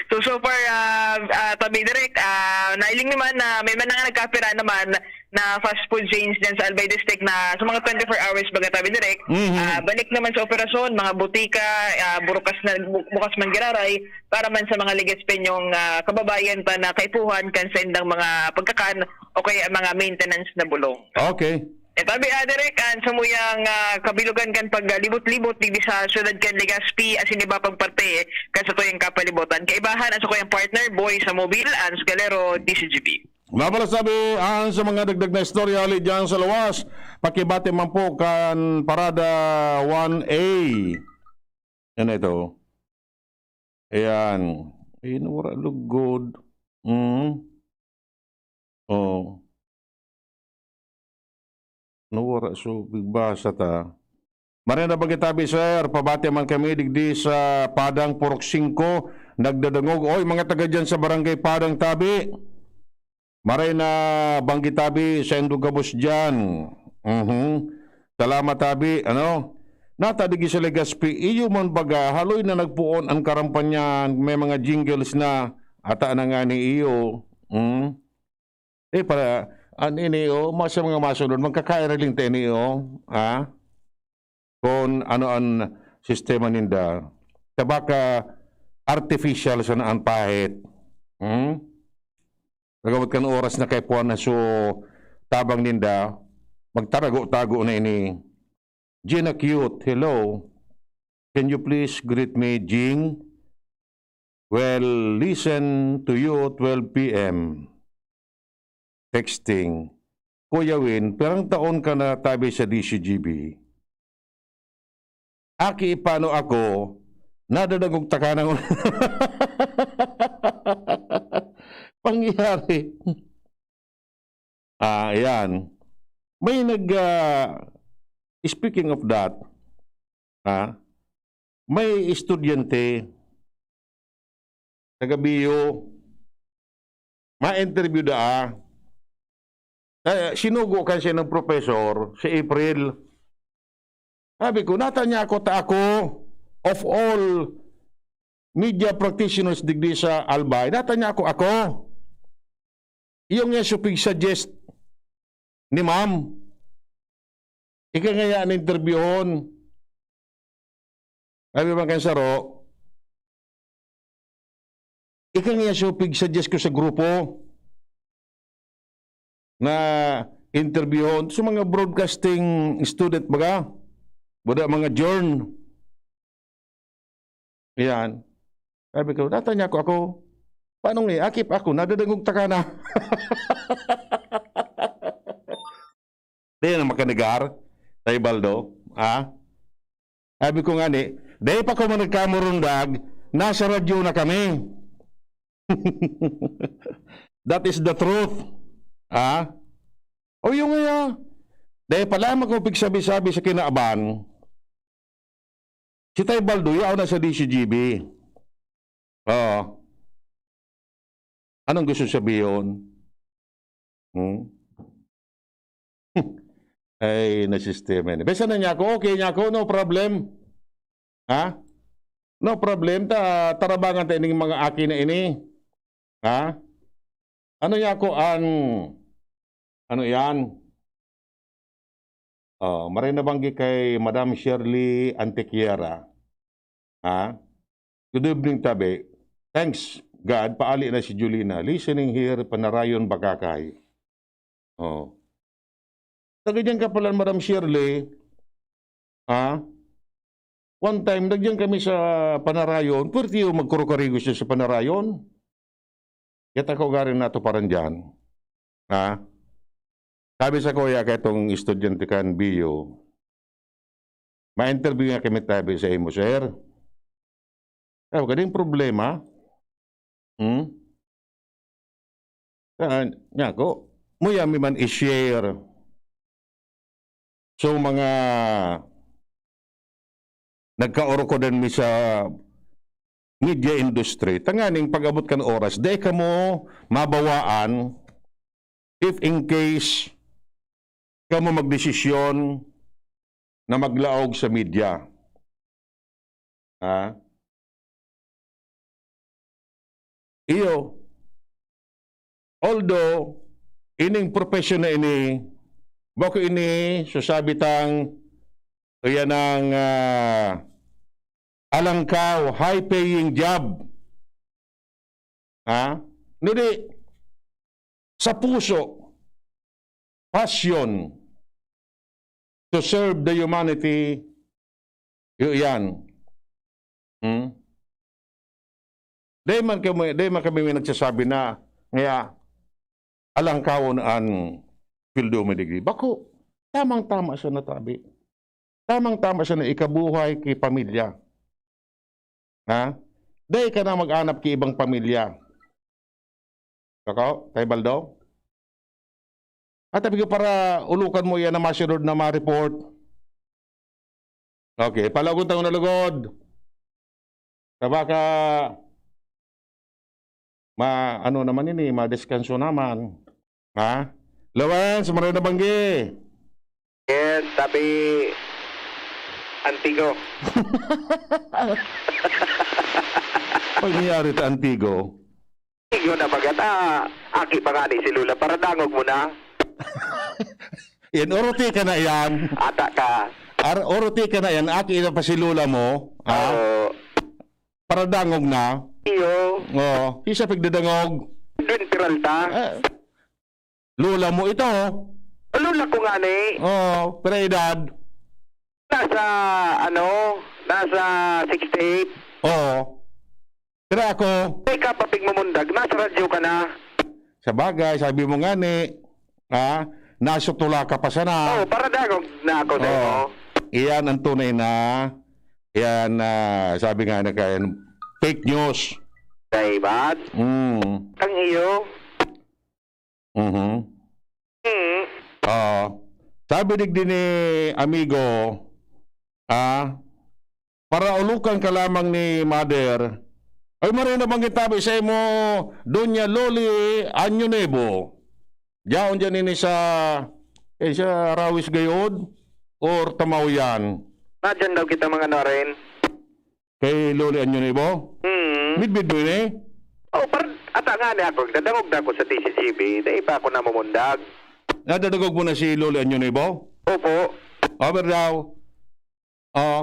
so, so far, ah, ah, tabi direk, ah, nailing naman na may mga nagkapira naman na fast food chains dyan sa Albay District na sa mga twenty-four hours baga tabi direk, Mhm. ah, balik naman sa operasyon, mga butika, ah, burukas na, bu-, bukas man giraray, para man sa mga Ligaspeñong, ah, kababayan ta na kaipuhan kan saindang mga pagkakan o kaya mga maintenance na bulong. Okay. E tabi, ah, direk, an samuyang, ah, kabilogan kan paglibot-libot digdi sa siyudad kan Legazpi asin iba pang parte kan satuyang kapalibotan. Kaibahan an sakuyang partner, Boy sa Mobil, Ans Galero, D C G B. Mabalas sabi, an sa mga dagdag na istorya, hali diyan sa luwas, pakibati man po kan Parada one A. Yan ito. Ayan. Ay, nawara lugod. Mm. Oh. Nawara, so, pagbasa ta. Maray na bang tabi, sir? Pabati man kami digdi sa Padang Purok singko, nagdadangog. Oy, mga taga dyan sa Barangay Padang, tabi. Maray na banggi tabi, saindo gabos diyan. Mhm. Salamat, tabi. Ano? Nata digdi sa Legazpi, iyo man baga, haloy na nagpoon an karampan niyan, may mga jingles na, ata na nga ni iyo. Hmm? Eh, para, an ini, oh, mas mga masunod, magkakain na lang tayo ni, oh. Ha? Kung ano an sistema ninda. Tabaka artificial sana an pahit. Hmm? Nagabot kan oras na kay puan na so tabang ninda, magtarago-tago na ini. Gina Cute, hello. Can you please greet me, Jing? Well, listen to you twelve P M. Texting. Kuya Win, pirang taon ka na tabi sa D C G B? Aki, paano ako? Nadadagog ta ka ng pangyayari. Ah, ayan. May nag, ah, speaking of that, ah, may estudyante, taga-B U, ma-interview daa. Eh, sinugo kan siya ng professor sa April. Sabi ko, "Nata niya ako, ta ako, of all media practitioners digdi sa Albay, nata niya ako, ako." Iyo nga so pig-suggest ni ma'am. Ika ngaya na interviewon. Sabi man kan saro, ika ngaya so pig-suggest ko sa grupo na interviewon sa mga broadcasting student baga. Buda mga Jorn. Yan. Sabi ko, "Tata niya ako, ako, paano nga, aki pa ako, nadadangog ta ka na." Di na makanegar, Tay Baldo, ha? Sabi ko nga ni, "Dai pa ko man nagkamurundag, nasa radyo na kami." That is the truth. Ha? O yung nga, dai pa lamang ko pigsabi-sabi sa kinaban, si Tay Baldo, yaon na sa D C G B. Oo. Anong gusto sabihon? Hmm? Ay, nasistema ini. Basta na niya ako, okay niya ako, no problem. Ha? No problem, ta tarabangan ta ining mga aki na ini. Ha? Ano niya ako ang, ano yan? Oh, maray nabanggi kay Madam Shirley Antequiera. Ha? Good evening, tabi. Thanks, God, paali na si Julina. Listening here, Panarayon, Bakakay. Oh. Taga diyan ka pala, Madam Shirley. Ha? One time, nagyan kami sa Panarayon. Pwerte yung magkurukarigos siya sa Panarayon. Kita ko garin na to parang dyan. Ha? Sabi sa kuya, kaya itong estudyante kan Bio, "Ma-interview nga kami tabi sa imo, sir." Sabi ko, "Anong problema?" Hmm? Saan? Nga ako, muya mi man i-share. So, mga nagkaurok ko din mi sa media industry. Tanganing pag-abot kan oras, dai kamo mabawaan if in case kamo magdesisyon na maglaog sa media. Ha? Iyo. Although, ining profession na ini, bako ini, so sabi tang, iyan ang, ah, alangkaw, high-paying job. Ha? Nudi, sa puso, passion to serve the humanity, iyo yan. Hmm? Dai man kami, dai man kami may nagsasabi na, ngaya, alangkawon an field of my degree. Bako, tamang-tama siya natabi. Tamang-tama siya na ikabuhay ki pamilya. Ha? Dai ka na mag-anap ki ibang pamilya. Kako, Tay Baldo? At sabi ko, para ulukan mo yan na masunod na ma-report. Okay, palagon tayo na lugod. Sa baka, ma-, ano naman ini, madeskanso naman. Ha? Lawens, maray na banggi. Yes, sabi, Antigo. Pag nangyari ta Antigo. Antigo na bagat, ah, aki pa nga ni si Lola, para dangog mo na. Yan, oroti ka na yan. Ata ka. Ar-, oroti ka na yan, aki na pa si Lola mo. Ha? Oo. Para dangog na. Iyo. Oo, isa pigdadangog. Edwin Peralta. Ah, Lola mo ito. Lola ko nga ni. Oo, pero edad? Nasa, ano, nasa sixty-eight. Oo. Pero ako, Ikaw pa pigmumundag, nasa radyo ka na. Sa bagay, sabi mo nga ni, ha? Nasa tula ka pa sana. Oo, para dangog na ako sa Oo. imo. Iyan ang tunay na, iyan, ah, sabi nga na kaya, fake news. Kay Bad? Mm. Ang iyo? Mhm. Mm. Oo. Sabi digdi ni amigo, ah, para ulukan ka lamang ni mother, ay, maray na bang itabi sa imo, Doña Loli Año Nuevo? Diyaon dyan ini sa, eh, sa Rawis Gayod or Tamaoyan? Nadyan daw kita mga narin. Kay Loli Año Nuevo? Hmm. Midbid mo ini? Oh, par-, ata nga ni ako, dadangog na ako sa D C G B, dai pa ako namumundag. Nadadangog mo na si Loli Año Nuevo? Opo. Aber daw. Oh,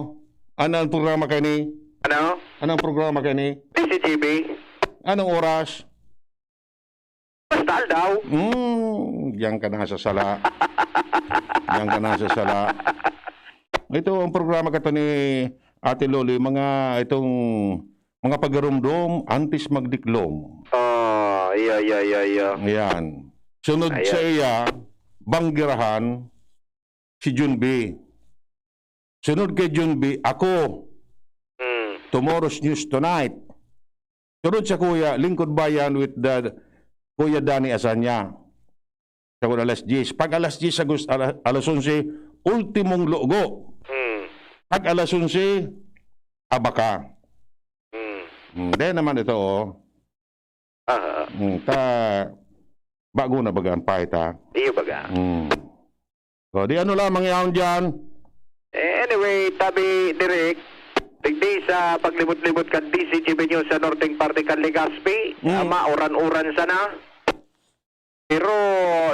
anong programa kayo ni? Ano? Anong programa kayo ni? D C G B. Anong oras? Basta aldaw. Hmm, diyan ka na sa sala. Diyan ka na sa sala. Ito ang programa kato ni Ate Loli, mga itong mga pagarumdom antes magdiklom. Ah, iya, iya, iya, iya. Ayan. Sunod Ayan. sa iya, Banggirahan, si Jun B. Sunod kay Jun B, ako. Hmm. Tomorrow's News Tonight. Sunod sa Kuya, Lingkod Bayan with the Kuya Danny Asanya. Sa alas diyes. Pag alas diyes, agus-, ala-, alas onse, Ultimong Lugo. Hmm. Pag alas onse, Abaka. Hmm. Hmm, dahil naman ito, oh. Aha. Hmm, ta-, bago na baga ang pahit, ha? Iyo baga. Hmm. So, di ano lamang yaon dyan? Eh, anyway, tabi, Direk, digdi sa paglibot-libot kan D C G B News sa norteng parte kan Legazpi, Mm. ah, mauran-uran sana. Pero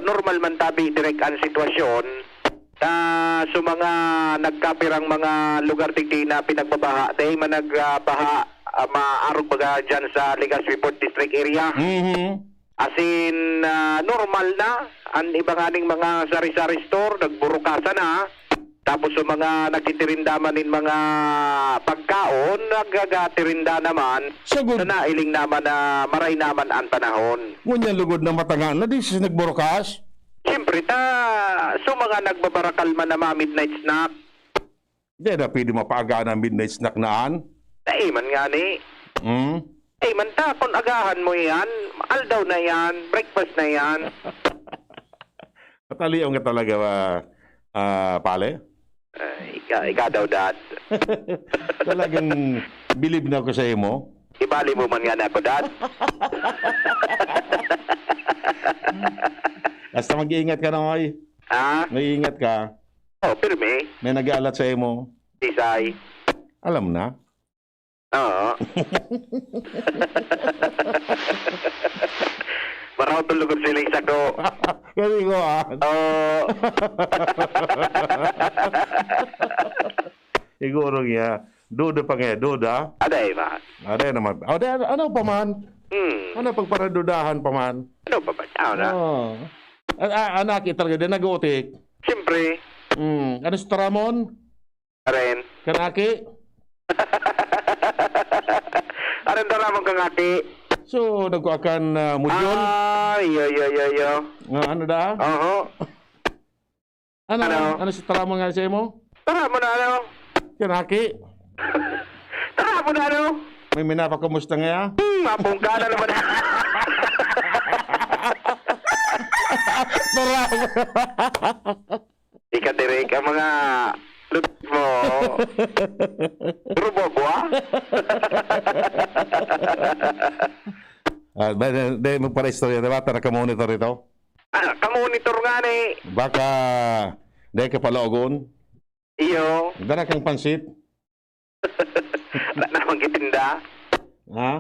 normal man tabi, Direk, ang sitwasyon. Sa, sa mga nagkapirang mga lugar digdi na pinagbabaha, dahil man nagbaha, ah, maarog baga dyan sa Legazpi Fourth District area. Mhm. As in, ah, normal na. Ang iba nganing mga sari-sari store, nagburukasan na. Tapos sa mga nagtitirinda man nin mga pagkaon, nagagatirinda naman. Sagud. Sa nailing naman na maray naman ang panahon. Ngunyan lugod na matanga na, di siya nagburukas? Siyempre, ta, sa mga nagbabarakal man na mga midnight snack. Di na pwede mapaaga na ang midnight snack na an? Dai man ngani. Hmm? Dai man ta, kung agahan mo yan, aldaw na yan, breakfast na yan. Katalion ka talaga, ah, ah, pale? Ah, ika-, ika daw, Dad. Talagang bilib na ako sa imo. Ibali mo man nga na ako, Dad. Basta mag-iingat ka na, oy. Ha? Mag-iingat ka. Oh, pirmi. May nag-aalat sa imo. Isay. Alam na. Oo. Maraot ang lugod siling sako. Kasi ko, ah. Oo. Siguro niya, duda pa nga, duda. Aday, man. Aday naman. Aday, ano pa man? Hmm. Ano pagparadudahan pa man? Ano pa ba? Ano na? Oo. A-, a-, anak, talaga din nag-utik. Siyempre. Hmm. Ano sa Taramon? Aren. Kanaki? Aren Taramon kangaki. So, nagkuha kan, ah, module? Ah, iyo, iyo, iyo, iyo. Nga, ano da? Oho. Ano, Ano? ano sa Taramon nga sa imo? Taramon na ano? Kanaki? Taramon na ano? May minapakamusta nga ya? Hmm, mapungka na naman. Taramon. Ika, Direk, ang mga lut mo. Puro bobo, ah. Ah, ba, di, di, magpara-istorya, diba? Tara ka monitor ito. Ah, ka-monitor nga ni. Baka, dahil ka palaogon? Iyo. Dara kang pansit? Wala namang gitinda. Ha?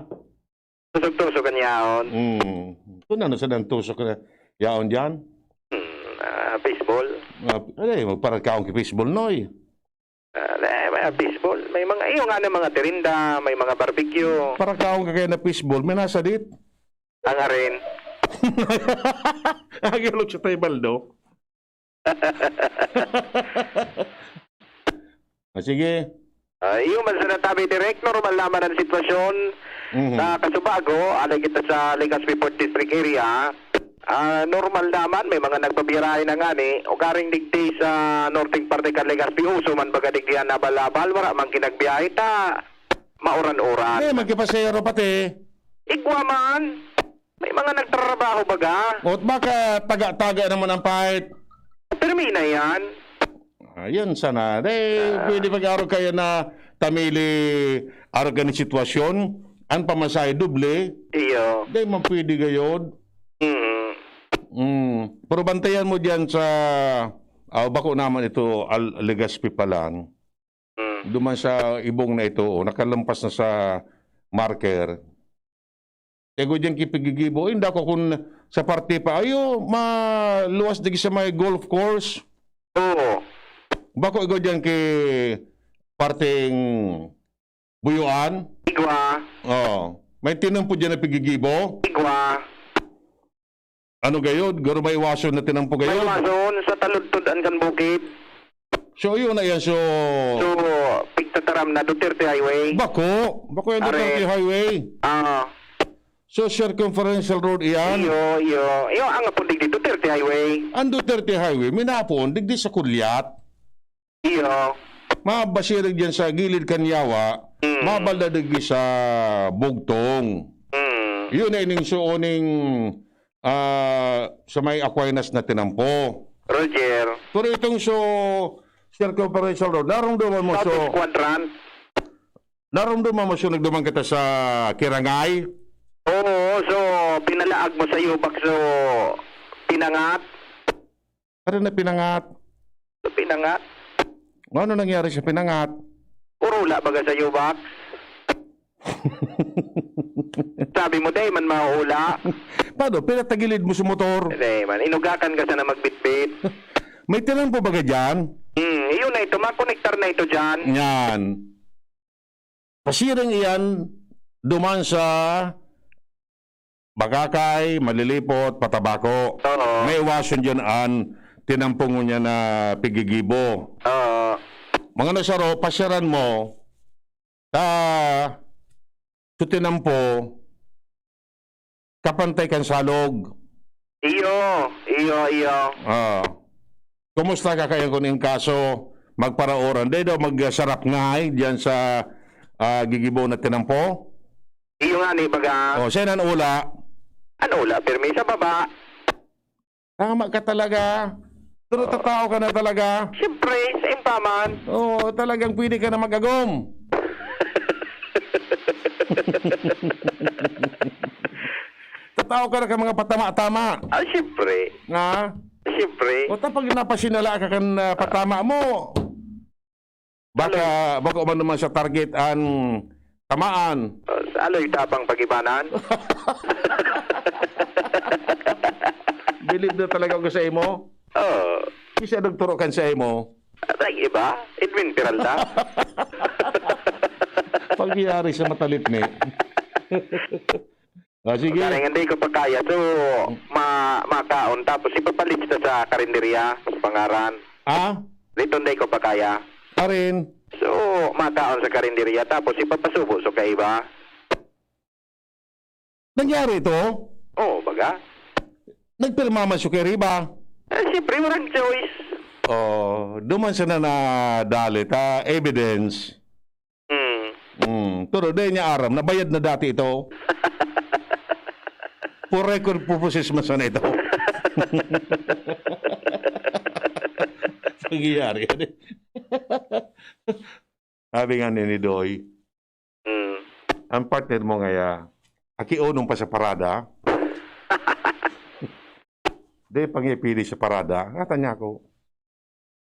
Tusok-tusok ang yaon. Hmm. Kung ano sa nang tusok na yaon dyan? Hmm, ah, baseball. Ah, ay, magparagkaon ki baseball, Noy. Ah, may, may baseball. May mga, iyo nga ng mga tirinda, may mga barbecue. Paragkaon ka kaya na baseball, may nasadit. Ang arin. Ang ilog sa table, no? Ah, sige. Ah, iyo man sa natabi, Direk, normal naman ang sitwasyon Mhm. sa Kasubago, alay kita sa Legazpi Fourth District area. Ah, normal naman, may mga nagbabirahe na ngani. Ugaring digdi sa norteng parte kan Legazpi, uso man baga digdi an abal-abal, wala man ginagbiyahe ta. Mauran-uran. May magkipasero pati. Igwa man. May mga nagtratrabaho baga. Ot baka taga-taga naman ang pahit. Pirmi na yan. Ayun sana. Dai, Ah. pwede mag-arog kayo na tamili arog ka ni sitwasyon. Ang pamasahe doble. Iyo. Dai man pwede gayod. Mm. Mm. Pero bantayan mo diyan sa, ah, bako naman ito, Al-, Legazpi pa lang. Mm. Duman sa ibong na ito, oh, nakalampas na sa marker. Tego diyan kipigigibo. Inda ko kun sa parte pa, ayo, maluwas digi sa may golf course. Oo. Bako igo diyan ki parteng Buyuan. Igwa. Oh. May tinampo diyan na pigigibo. Igwa. Ano gayod? Garo may iwason na tinampo May gayod? Iwason sa taludtod an kan bukid. So, yun na yan. So, So, pigtataram na Duterte Highway. Bako. Bako yung Duterte Are. Highway. Ah. So, circumferential road iyan. Iyo, iyo. Iyo, ang apon digdi Duterte Highway. Ang Duterte Highway, minapoon, digdi sa Kulyat. Iyo. Mabasirig diyan sa gilid kan yawa, Mm. mabalda digdi sa bugtong. Mm. Yun ay ning suoning, ah, sa may Aquinas na tinampo. Roger. Pero itong so, circumferential road, narong duman mo Southeast so, Quadrant. Narumduman mo siya nagduman kita sa Kirangay? Oo, so, pinalaag mo sa Yubak, so, pinangat? Ano na pinangat? So, pinangat? Ano nangyari sa pinangat? Urula baga sa Yubak? Sabi mo, "Dai man mauula." Paano? Pinatagilid mo sa motor? Dai man. Inugakan ka sana magbitbit. May tinampo baga dyan? Hmm, yun na ito. Makonektar na ito dyan. Yan. Pasiring iyan duman sa Bagakay, Malilipot, Patabaco. Oo. Maiwason diyan an tinampo ngunyan na pigigibo. Oo. Mga nasaro, pasyaran mo, ta, sa tinampo, kapantay kan salog. Iyo, iyo, iyo. Ah. Kumusta ka kaya kun in kaso magparaoran? Dai daw magsarap ngay diyan sa, ah, gigibo na tinampo? Iyo nga ni baga. Oh, siya nan ula. Ano ula? Pirmi sa baba. Tama ka talaga. Pero tatao ka na talaga. Siyempre, sa impaman. Oo, talagang pwede ka na mag-agom. Tatao ka na ka mga patama-tama. Ah, siyempre. Ha? Siyempre. O, ta pag napasinala ka kan, ah, patama mo, baka, Aloy. Baka uman naman sa target an tamaan. Ah, sa aloy tapang pagibanan. Bilib na talaga ako sa imo. Oo. Kasi nagturo kan sa imo. At ang iba, Edwin Peralta. Pagyari sa matalit ni. Ah, sige. Galing, hindi ko pa kaya. So, ma-, makaon, tapos ipapalista sa karinderya, sa pangaran. Ah? Dito, hindi ko pa kaya. Arin? So, makaon sa karinderya, tapos ipapasubo sa kaiba. Nangyari ito? Oo, baga. Nagpirma man siya kay Riba? Eh, siyempre, walang choice. Oh, duman siya na nadali ta, evidence. Hmm. Hmm, pero dai niya aram, nabayad na dati ito. For record purposes man sana ito. Pangyayari. Sabi nga ni, ni Doy, Hmm. "Ang partner mo ngaya, aki unong pa sa parada." Di pa nga pili sa parada. Ngata niya ako.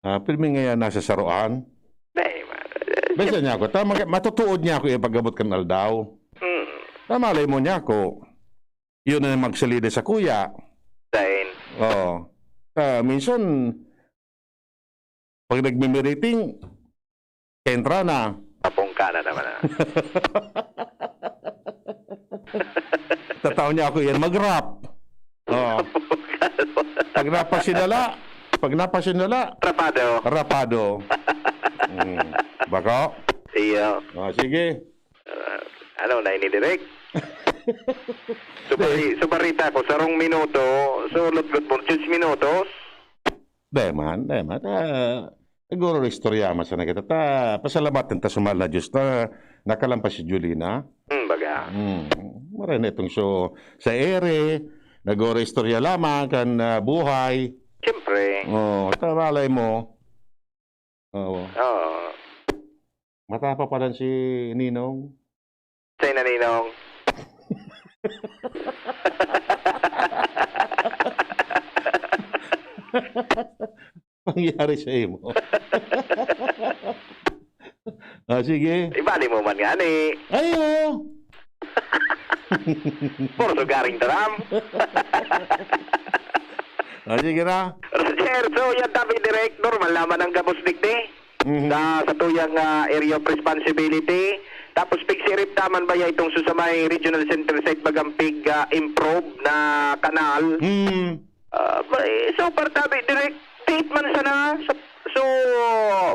Ah, pirmi ngaya nasa saroan. Dai, ma-, Basta niya ako. Tama ka, matutuod niya ako yung pag-abot kan aldaw. Hmm. Namalay mo niya ako. Yun na magsalida sa kuya. Dahil? Oo. Ah, minsan, pag nagmimiriting, entra na. Papungka na naman, ah. Tataw niya ako yan, mag-rap. Oo. Papungka na naman. Pag napasinala, pag napasinala, Rapado. Rapado. Mm. Bako? Iyo. Oh, sige. Ah, ano na ini, Direk? Subari-, subarita ko, sarong minuto, so, lutgot mo, diyes minutos? Dai man, dai man. Ah, nag-ooro-istorya man sana kita. Ta, pasalamatan ta sa mahal na Diyos ta nakalampas si Jolina. Hmm, baga. Hmm, maray na itong so, sa ere, nag-ooro-istorya lamang kan, ah, buhay. Siyempre. Oh, ta malay mo. Oo. Oo. Matapa pa lang si Ninong. Say na, Ninong. Pangyari sa imo. Ah, sige. Ibali mo man nga, ni. Ay, oo. Puro sugaring taram. Ah, sige na. Roger, so yan tabi, Direk, normal naman ang gabos digdi. Mhm. Sa, sa tuyang, ah, area of responsibility. Tapos, pigsirip naman ba ya itong susamay regional center site, bagang pig, ah, improve na kanal? Hmm. Ah, may, so far, tabi, Direk, date man sana sa, So,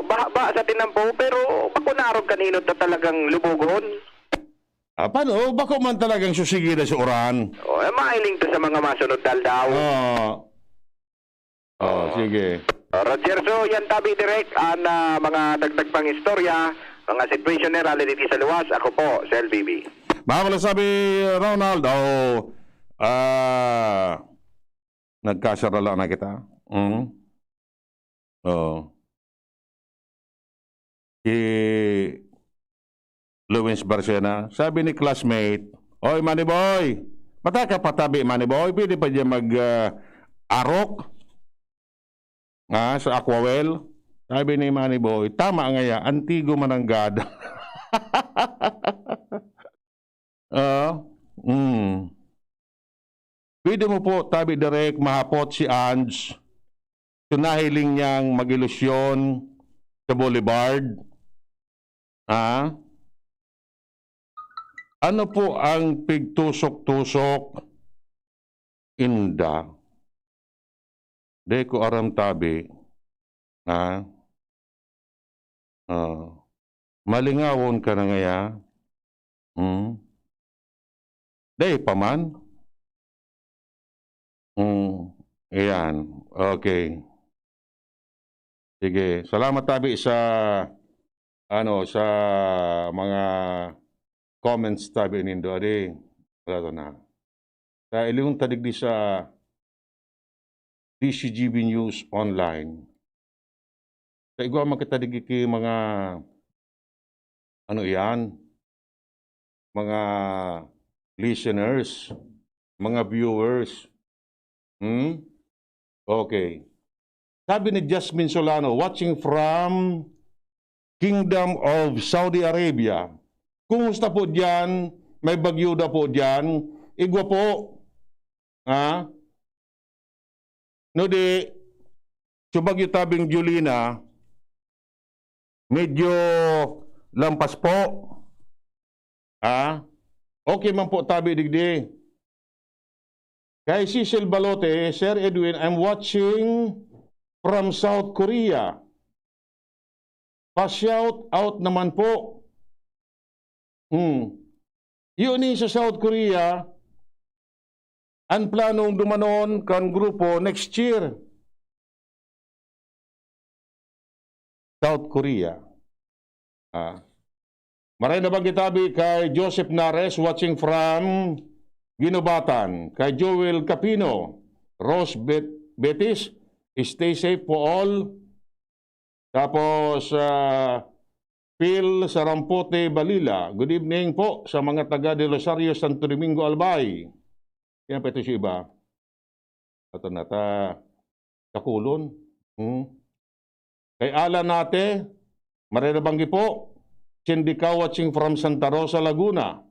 baha-baha sa tinampo, pero bako na arog kan enot na talagang lubugon. Ah, paano? Bako man talagang susigida sa uran. O, eh, mahiling ta sa mga masunod na aldaw. Oo. Oh, sige. Ah, Roger, so yan tabi, Direk, ang, ah, mga dagdag pang istorya, mga situation na rally dito sa luwas. Ako po, Sel B B. Mga sabi, Ronald, oh, ah, nagkasarala na kita. Mm. Oh. Si Luis Barcena, sabi ni classmate, "Oy, Manny Boy, pataka patabi, Manny Boy, pwede pa diyan mag, ah, arok, ah, sa Aquawell?" Sabi ni Manny Boy, "Tama nga ya, antigo mananggad." Ah, mm. Pwede mo po, tabi direk, mahapot si Ange, so nahiling niyang mag-ilusyon sa Boulevard? Ah? Ano po ang pigtusok-tusok? Inda. Di ko aram, tabi. Ha? Ah. Malingawon ka na ngaya? Hmm? Dai pa man? Hmm, ayan. Okay. Sige. Salamat, tabi, sa, ano, sa mga comments, tabi, nindo. Adi, wala to na. Ta, ilingon ta digdi sa D C G B News Online. Ta, igwa man kita digdi ki mga, ano iyan, mga listeners, mga viewers. Hmm? Okay. Sabi ni Jasmine Solano, watching from Kingdom of Saudi Arabia. Kumusta po diyan? May bagyo na po diyan? Igwa po. Ha? No di, so bagyo tabing Julina, medyo lampas po. Ha? Okay man po tabi digdi. Kay Cecil Balote, "Sir Edwin, I'm watching from South Korea." Pa-shout out naman po. Hmm. Yun ni sa South Korea, ang planong dumanon kan grupo next year. South Korea. Ah. Maray na bang kitabi kay Joseph Nares, watching from Guinobatan, kay Joel Capino, Rose Bet-, Betis, stay safe po all. Tapos, ah, Phil Sarampote Balila, good evening po sa mga taga Del Rosario, Santo Domingo, Albay. Yan pa ito sa iba. Ito na ta, Kakulon. Hmm. Kay Alan Nate, maray na banggi po. Cindy Ka watching from Santa Rosa, Laguna.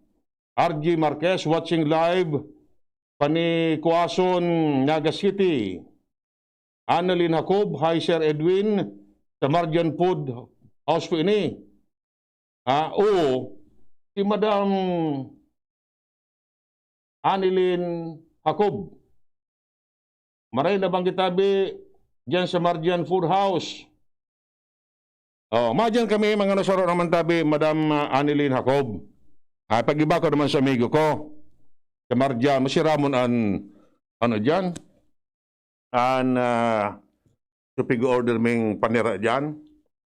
R G Marquez watching live, Panikuason, Naga City. Annalyn Jacob, "Hi, Sir Edwin, sa Marjan Food House po ini." Ah, oo, si Madam Annalyn Jacob. Maray na banggi tabi diyan sa Marjan Food House. Oh, madyan kami, mga nasaro naman tabi, Madam, ah, Annalyn Jacob. Ah, pag-iba ko naman sa amigo ko, sa Marjan, si Ramon an, ano diyan? An, ah, so pig-order ming panira diyan.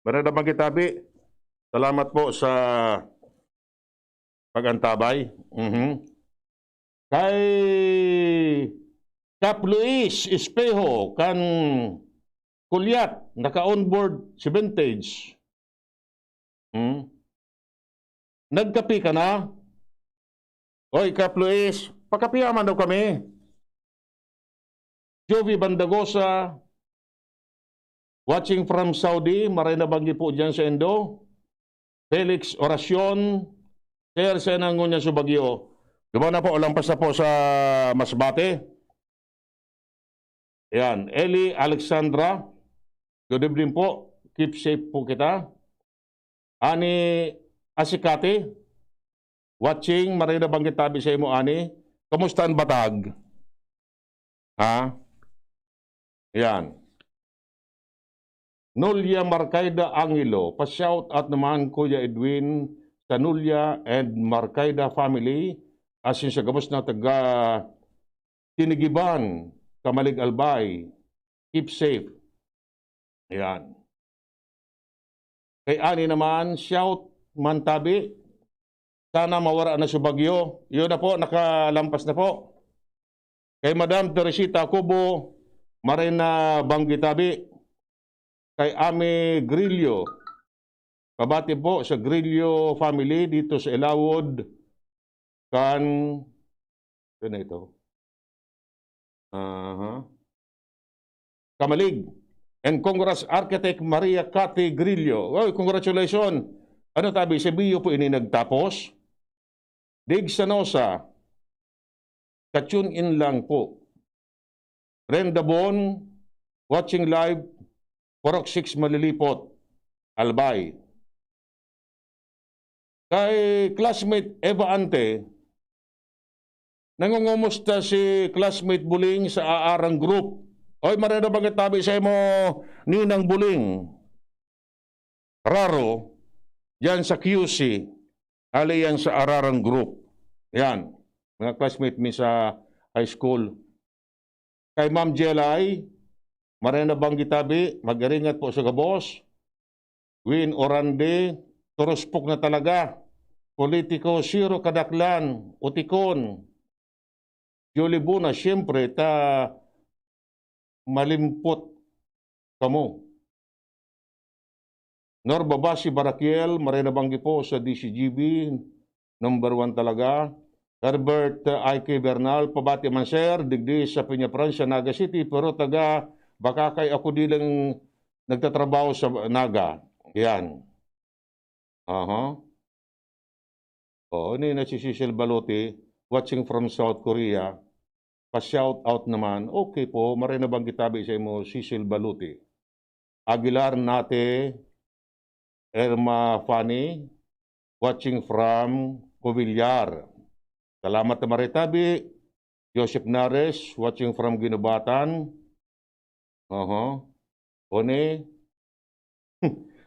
Maray na banggi tabi. Salamat po sa pag-antabay. Mhm. Kay Kap Luis Espejo kan Kulyat, naka-onboard si Vintage. Hmm? Nagkape ka na? Oy, Kap Luis, pakapiya man daw kami. Jovi Bandagosa, watching from Saudi, maray na banggi po diyan sa Indo. Felix Oracion, "Sir, sana ngunyan sa Baguio." Duman na po, lampas na po sa Masbate. Ayan, Eli Alexandra, good evening po. Keep safe po kita. Ani Asikate, watching, maray na banggi tabi sa imo, Ani. Kamusta ang Batag? Ha? Yan. Nolia Marcaida Angelo. Pa-shout out naman, Kuya Edwin, sa Nolia and Marcaida family, asin sa gabos na taga Tinigiban, Camalig, Albay. Keep safe. Ayan. Kay Ani naman, shout man tabi. Sana mawara na si bagyo. Yun na po, nakalampas na po. Kay Madam Teresita Cubo, maray na banggi tabi. Kay Ami Grillo, pabati po sa Grillo family dito sa Ilawod, kan, ano ito? Aha. Camalig. And congrats, Architect Maria Cathy Grillo. Oy, congratulations. Ano tabi, si Bio po ini nagtapos? Dig Sanosa, ka-tune in lang po. Ren Dabon, watching live, Purok six Malilipot, Albay. Kay classmate Eva Ante, nangungumusta si classmate Buling sa aarang group. Oy, maray na banggi tabi sa imo, Ninang Buling. Raro, diyan sa Q C, ali yan sa ararang group. Yan, mga classmate mi sa high school. Kay Ma'am Jelay, maray na banggi tabi, mag-iringat po sa gabos. Win Orande, turuspok na talaga. Politiko, siro kadaklan, utikon. Jolie Buna, siyempre, ta malimpot kamo. Norbabasi Barakiel, maray na banggi po sa D C G B, number one talaga. Herbert, uh, I K Bernal, pabati man, sir, digdi sa Peñafrancia, Naga City, pero taga Bacacay ako, di lang nagtatrabaho sa Naga. Yan. Aha. Oh, ini na si Cecil Baluti, watching from South Korea. Pa-shout out naman. Okay po, maray na banggi tabi sa imo, Cecil Baluti. Aguilar Nate, Irma Fanny, watching from Covillar. Salamat na maray tabi. Joseph Nares, watching from Guinobatan. Oho. Oni,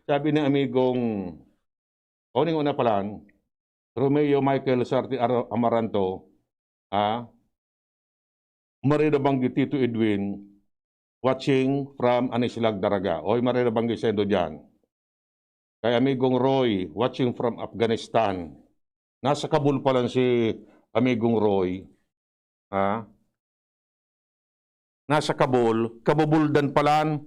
sabi ni amigong, oni, una pa lang, Romeo Michael Sarte Ar-, Amaranto, ah, maray na banggi Tito Edwin, watching from Anislag, Daraga. Oy, maray na banggi saindo diyan. Kay amigong Roy, watching from Afghanistan. Nasa Kabul pa lang si amigong Roy. Ha? Nasa Kabul, kabubuldan pa lang.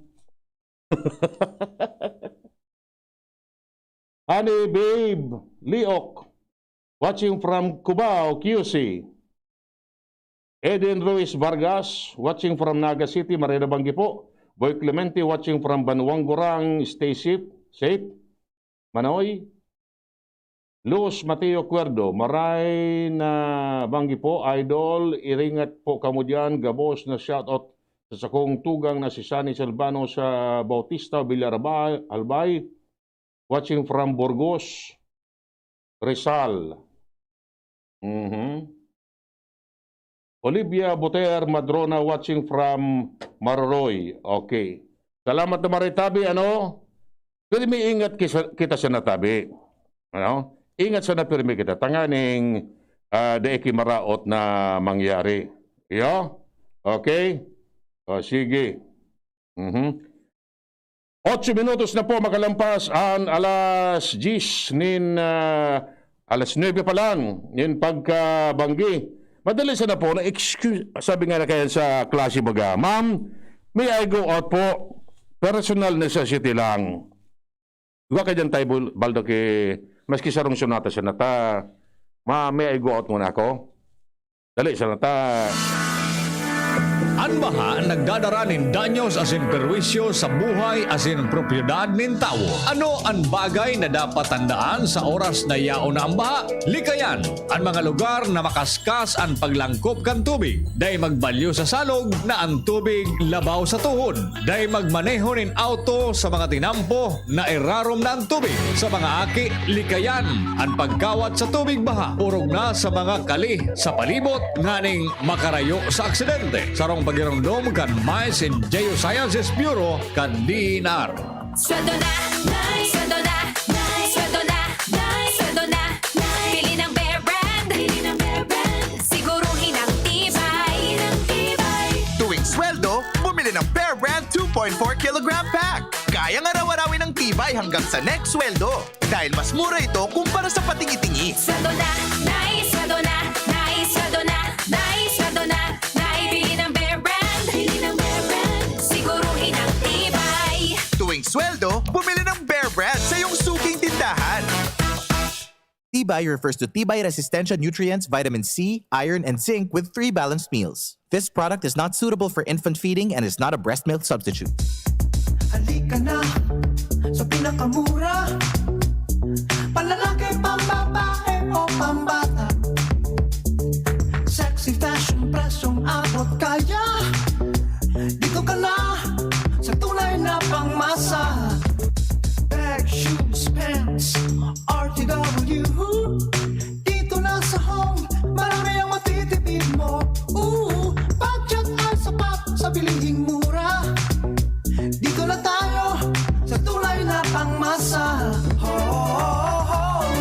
Honey Babe Liok, watching from Cubao, Q C. Eden Ruiz Vargas, watching from Naga City, maray na banggi po. Boy Clemente, watching from Banwang Gurang, stay safe, safe. Manoy. Luz Mateo Cuerdo, maray na banggi po, idol. Iringat po kamo diyan. Gabos na shoutout sa sakong tugang na si Sunny Salvano sa Bautista, Villarabal, Albay. Watching from Burgos, Rizal. Mhm. Olivia Boter Madrona, watching from Maroroy. Okay. Salamat na maray tabi, ano? Pirmi ingat kisa-, kita sana tabi. Ano? Ingat sana pirmi kita. Tanganing, ah, dai ki maraot na mangyari. Iyo? Okay? O, sige. Mhm. Otso minutos na po makalampas an alas diyes nin, ah, alas nuebe pa lang nin pagkabanggi. Madali sana po na excuse, sabi nga na kaya sa klase baga, "Ma'am, may I go out po? Personal necessity lang." Wa ka diyan, Tay Bul-, Baldo, ki, maski sarong sonata sana ta, ma-, may I go out muna ako? Dali, sana ta. An baha nagdadara nin danyos asin perwisyo sa buhay asin propiedad nin tawo. Ano an bagay na dapat tandaan sa oras na yaon na an baha? Likayan an mga lugar na makaskas an paglangkop kan tubig. Dai magbalyo sa salog na an tubig labaw sa tuhod. Dai magmaneho nin auto sa mga tinampo na irarom na an tubig. Sa mga aki, likayan an pagkawat sa tubig baha, orog na sa mga kali sa palibot nganing makarayo sa aksidente. Sarong pagiromdom kan Mines and Geosciences Bureau kan D E N R. Sweldo na, Nay! Sweldo na, Nay! Sweldo na, Nay! Sweldo na, Nay! Bili ng Bear Brand! Bili ng Bear Brand! Siguruhin ang tibay! Ng tibay! Tuwing sweldo, bumili ng Bear Brand two point four kilogram pack. Kayang araw-arawin ang tibay hanggang sa next sweldo. Dahil mas mura ito kumpara sa patingi-tingi. Sweldo na, Nay! Sweldo na, Nay! Sweldo na, Nay! Sweldo na, Nay! Bili ng Bear Brand! Bili ng Bear Brand! Siguruhin ang tibay! Tuwing sweldo, bumili ng Bear Brand sa iyong suking tindahan. Tibay refers to tibay resistensya nutrients, vitamin C, iron, and zinc with three balanced meals. This product is not suitable for infant feeding and is not a breast milk substitute. Halika na sa pinakamura. Panlalaki, pambabae o pambata. Sexy fashion, presyong abot kaya. Dito ka na sa tunay na pangmasa. Bag, shoes, pants, R T W. Dito na sa Home, marami ang matitipid mo. Ooh, budget ay sapat sa bilihing mura. Dito na tayo sa tunay na pangmasa. Home,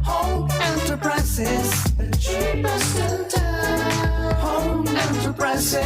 Home Enterprises, the cheapest in town. Home Enterprises.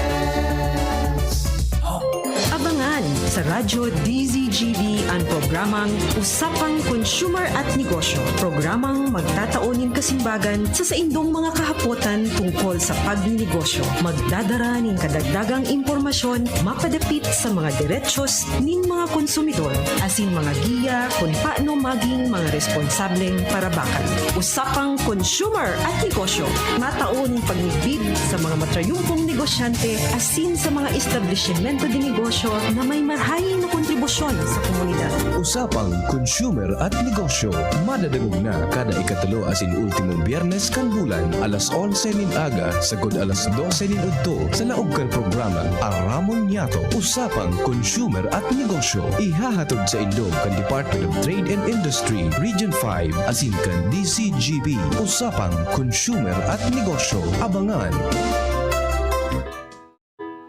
Home. Abangan sa Radyo D Z G B an programang Usapang Consumer at Negosyo. Programang magtatao nin kasimbagan sa saindong mga kahapotan tungkol sa pagninegosyo. Magdadara nin kadagdagang impormasyon mapadapit sa mga derechos nin mga konsumidor, asin mga giya kun paano maging mga responsableng parabakan. Usapang Consumer at Negosyo. Matao nin pagmidbid sa mga matrayumpong negosyante asin sa mga establisimento de negosyo na may marahay na kontribusyon sa komunidad. Usapang Consumer at Negosyo, madadangog na kada ikatulo asin ultimong Biyernes kan bulan, alas onse nin aga sagkod alas dose nin udto, sa laog kan programa Aramon Niyato, Usapang Consumer at Negosyo. Ihahatod saindo kan Department of Trade and Industry, Region five, asin kan D Z G B, Usapang Consumer at Negosyo. Abangan!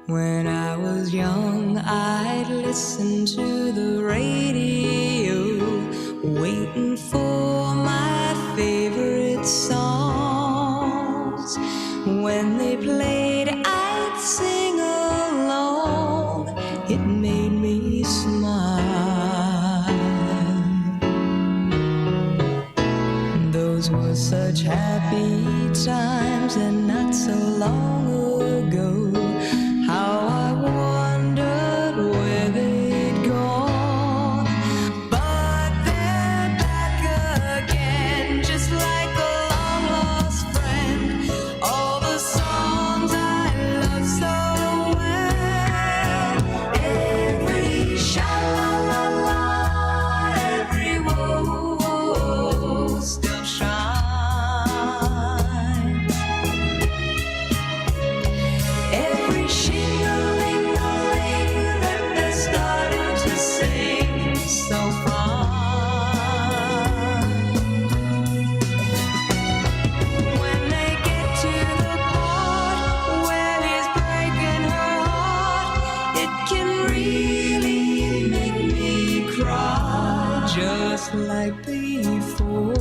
When I was young, I'd listen to the radio, waiting for my favorite songs. When they played, I'd sing along. It made me smile. Those were such happy times and not so long ago. How I wondered where they'd gone. But they're back again, just like a long lost friend. All the songs I love so well. Every sha-la-la-la, every whoa, whoa, whoa, still shines. Every shing-a-ling-a-ling that they started to sing so fine. When they get to the part where he's breaking her heart, it can really make me cry. Just like before.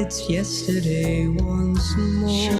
It's yesterday once more.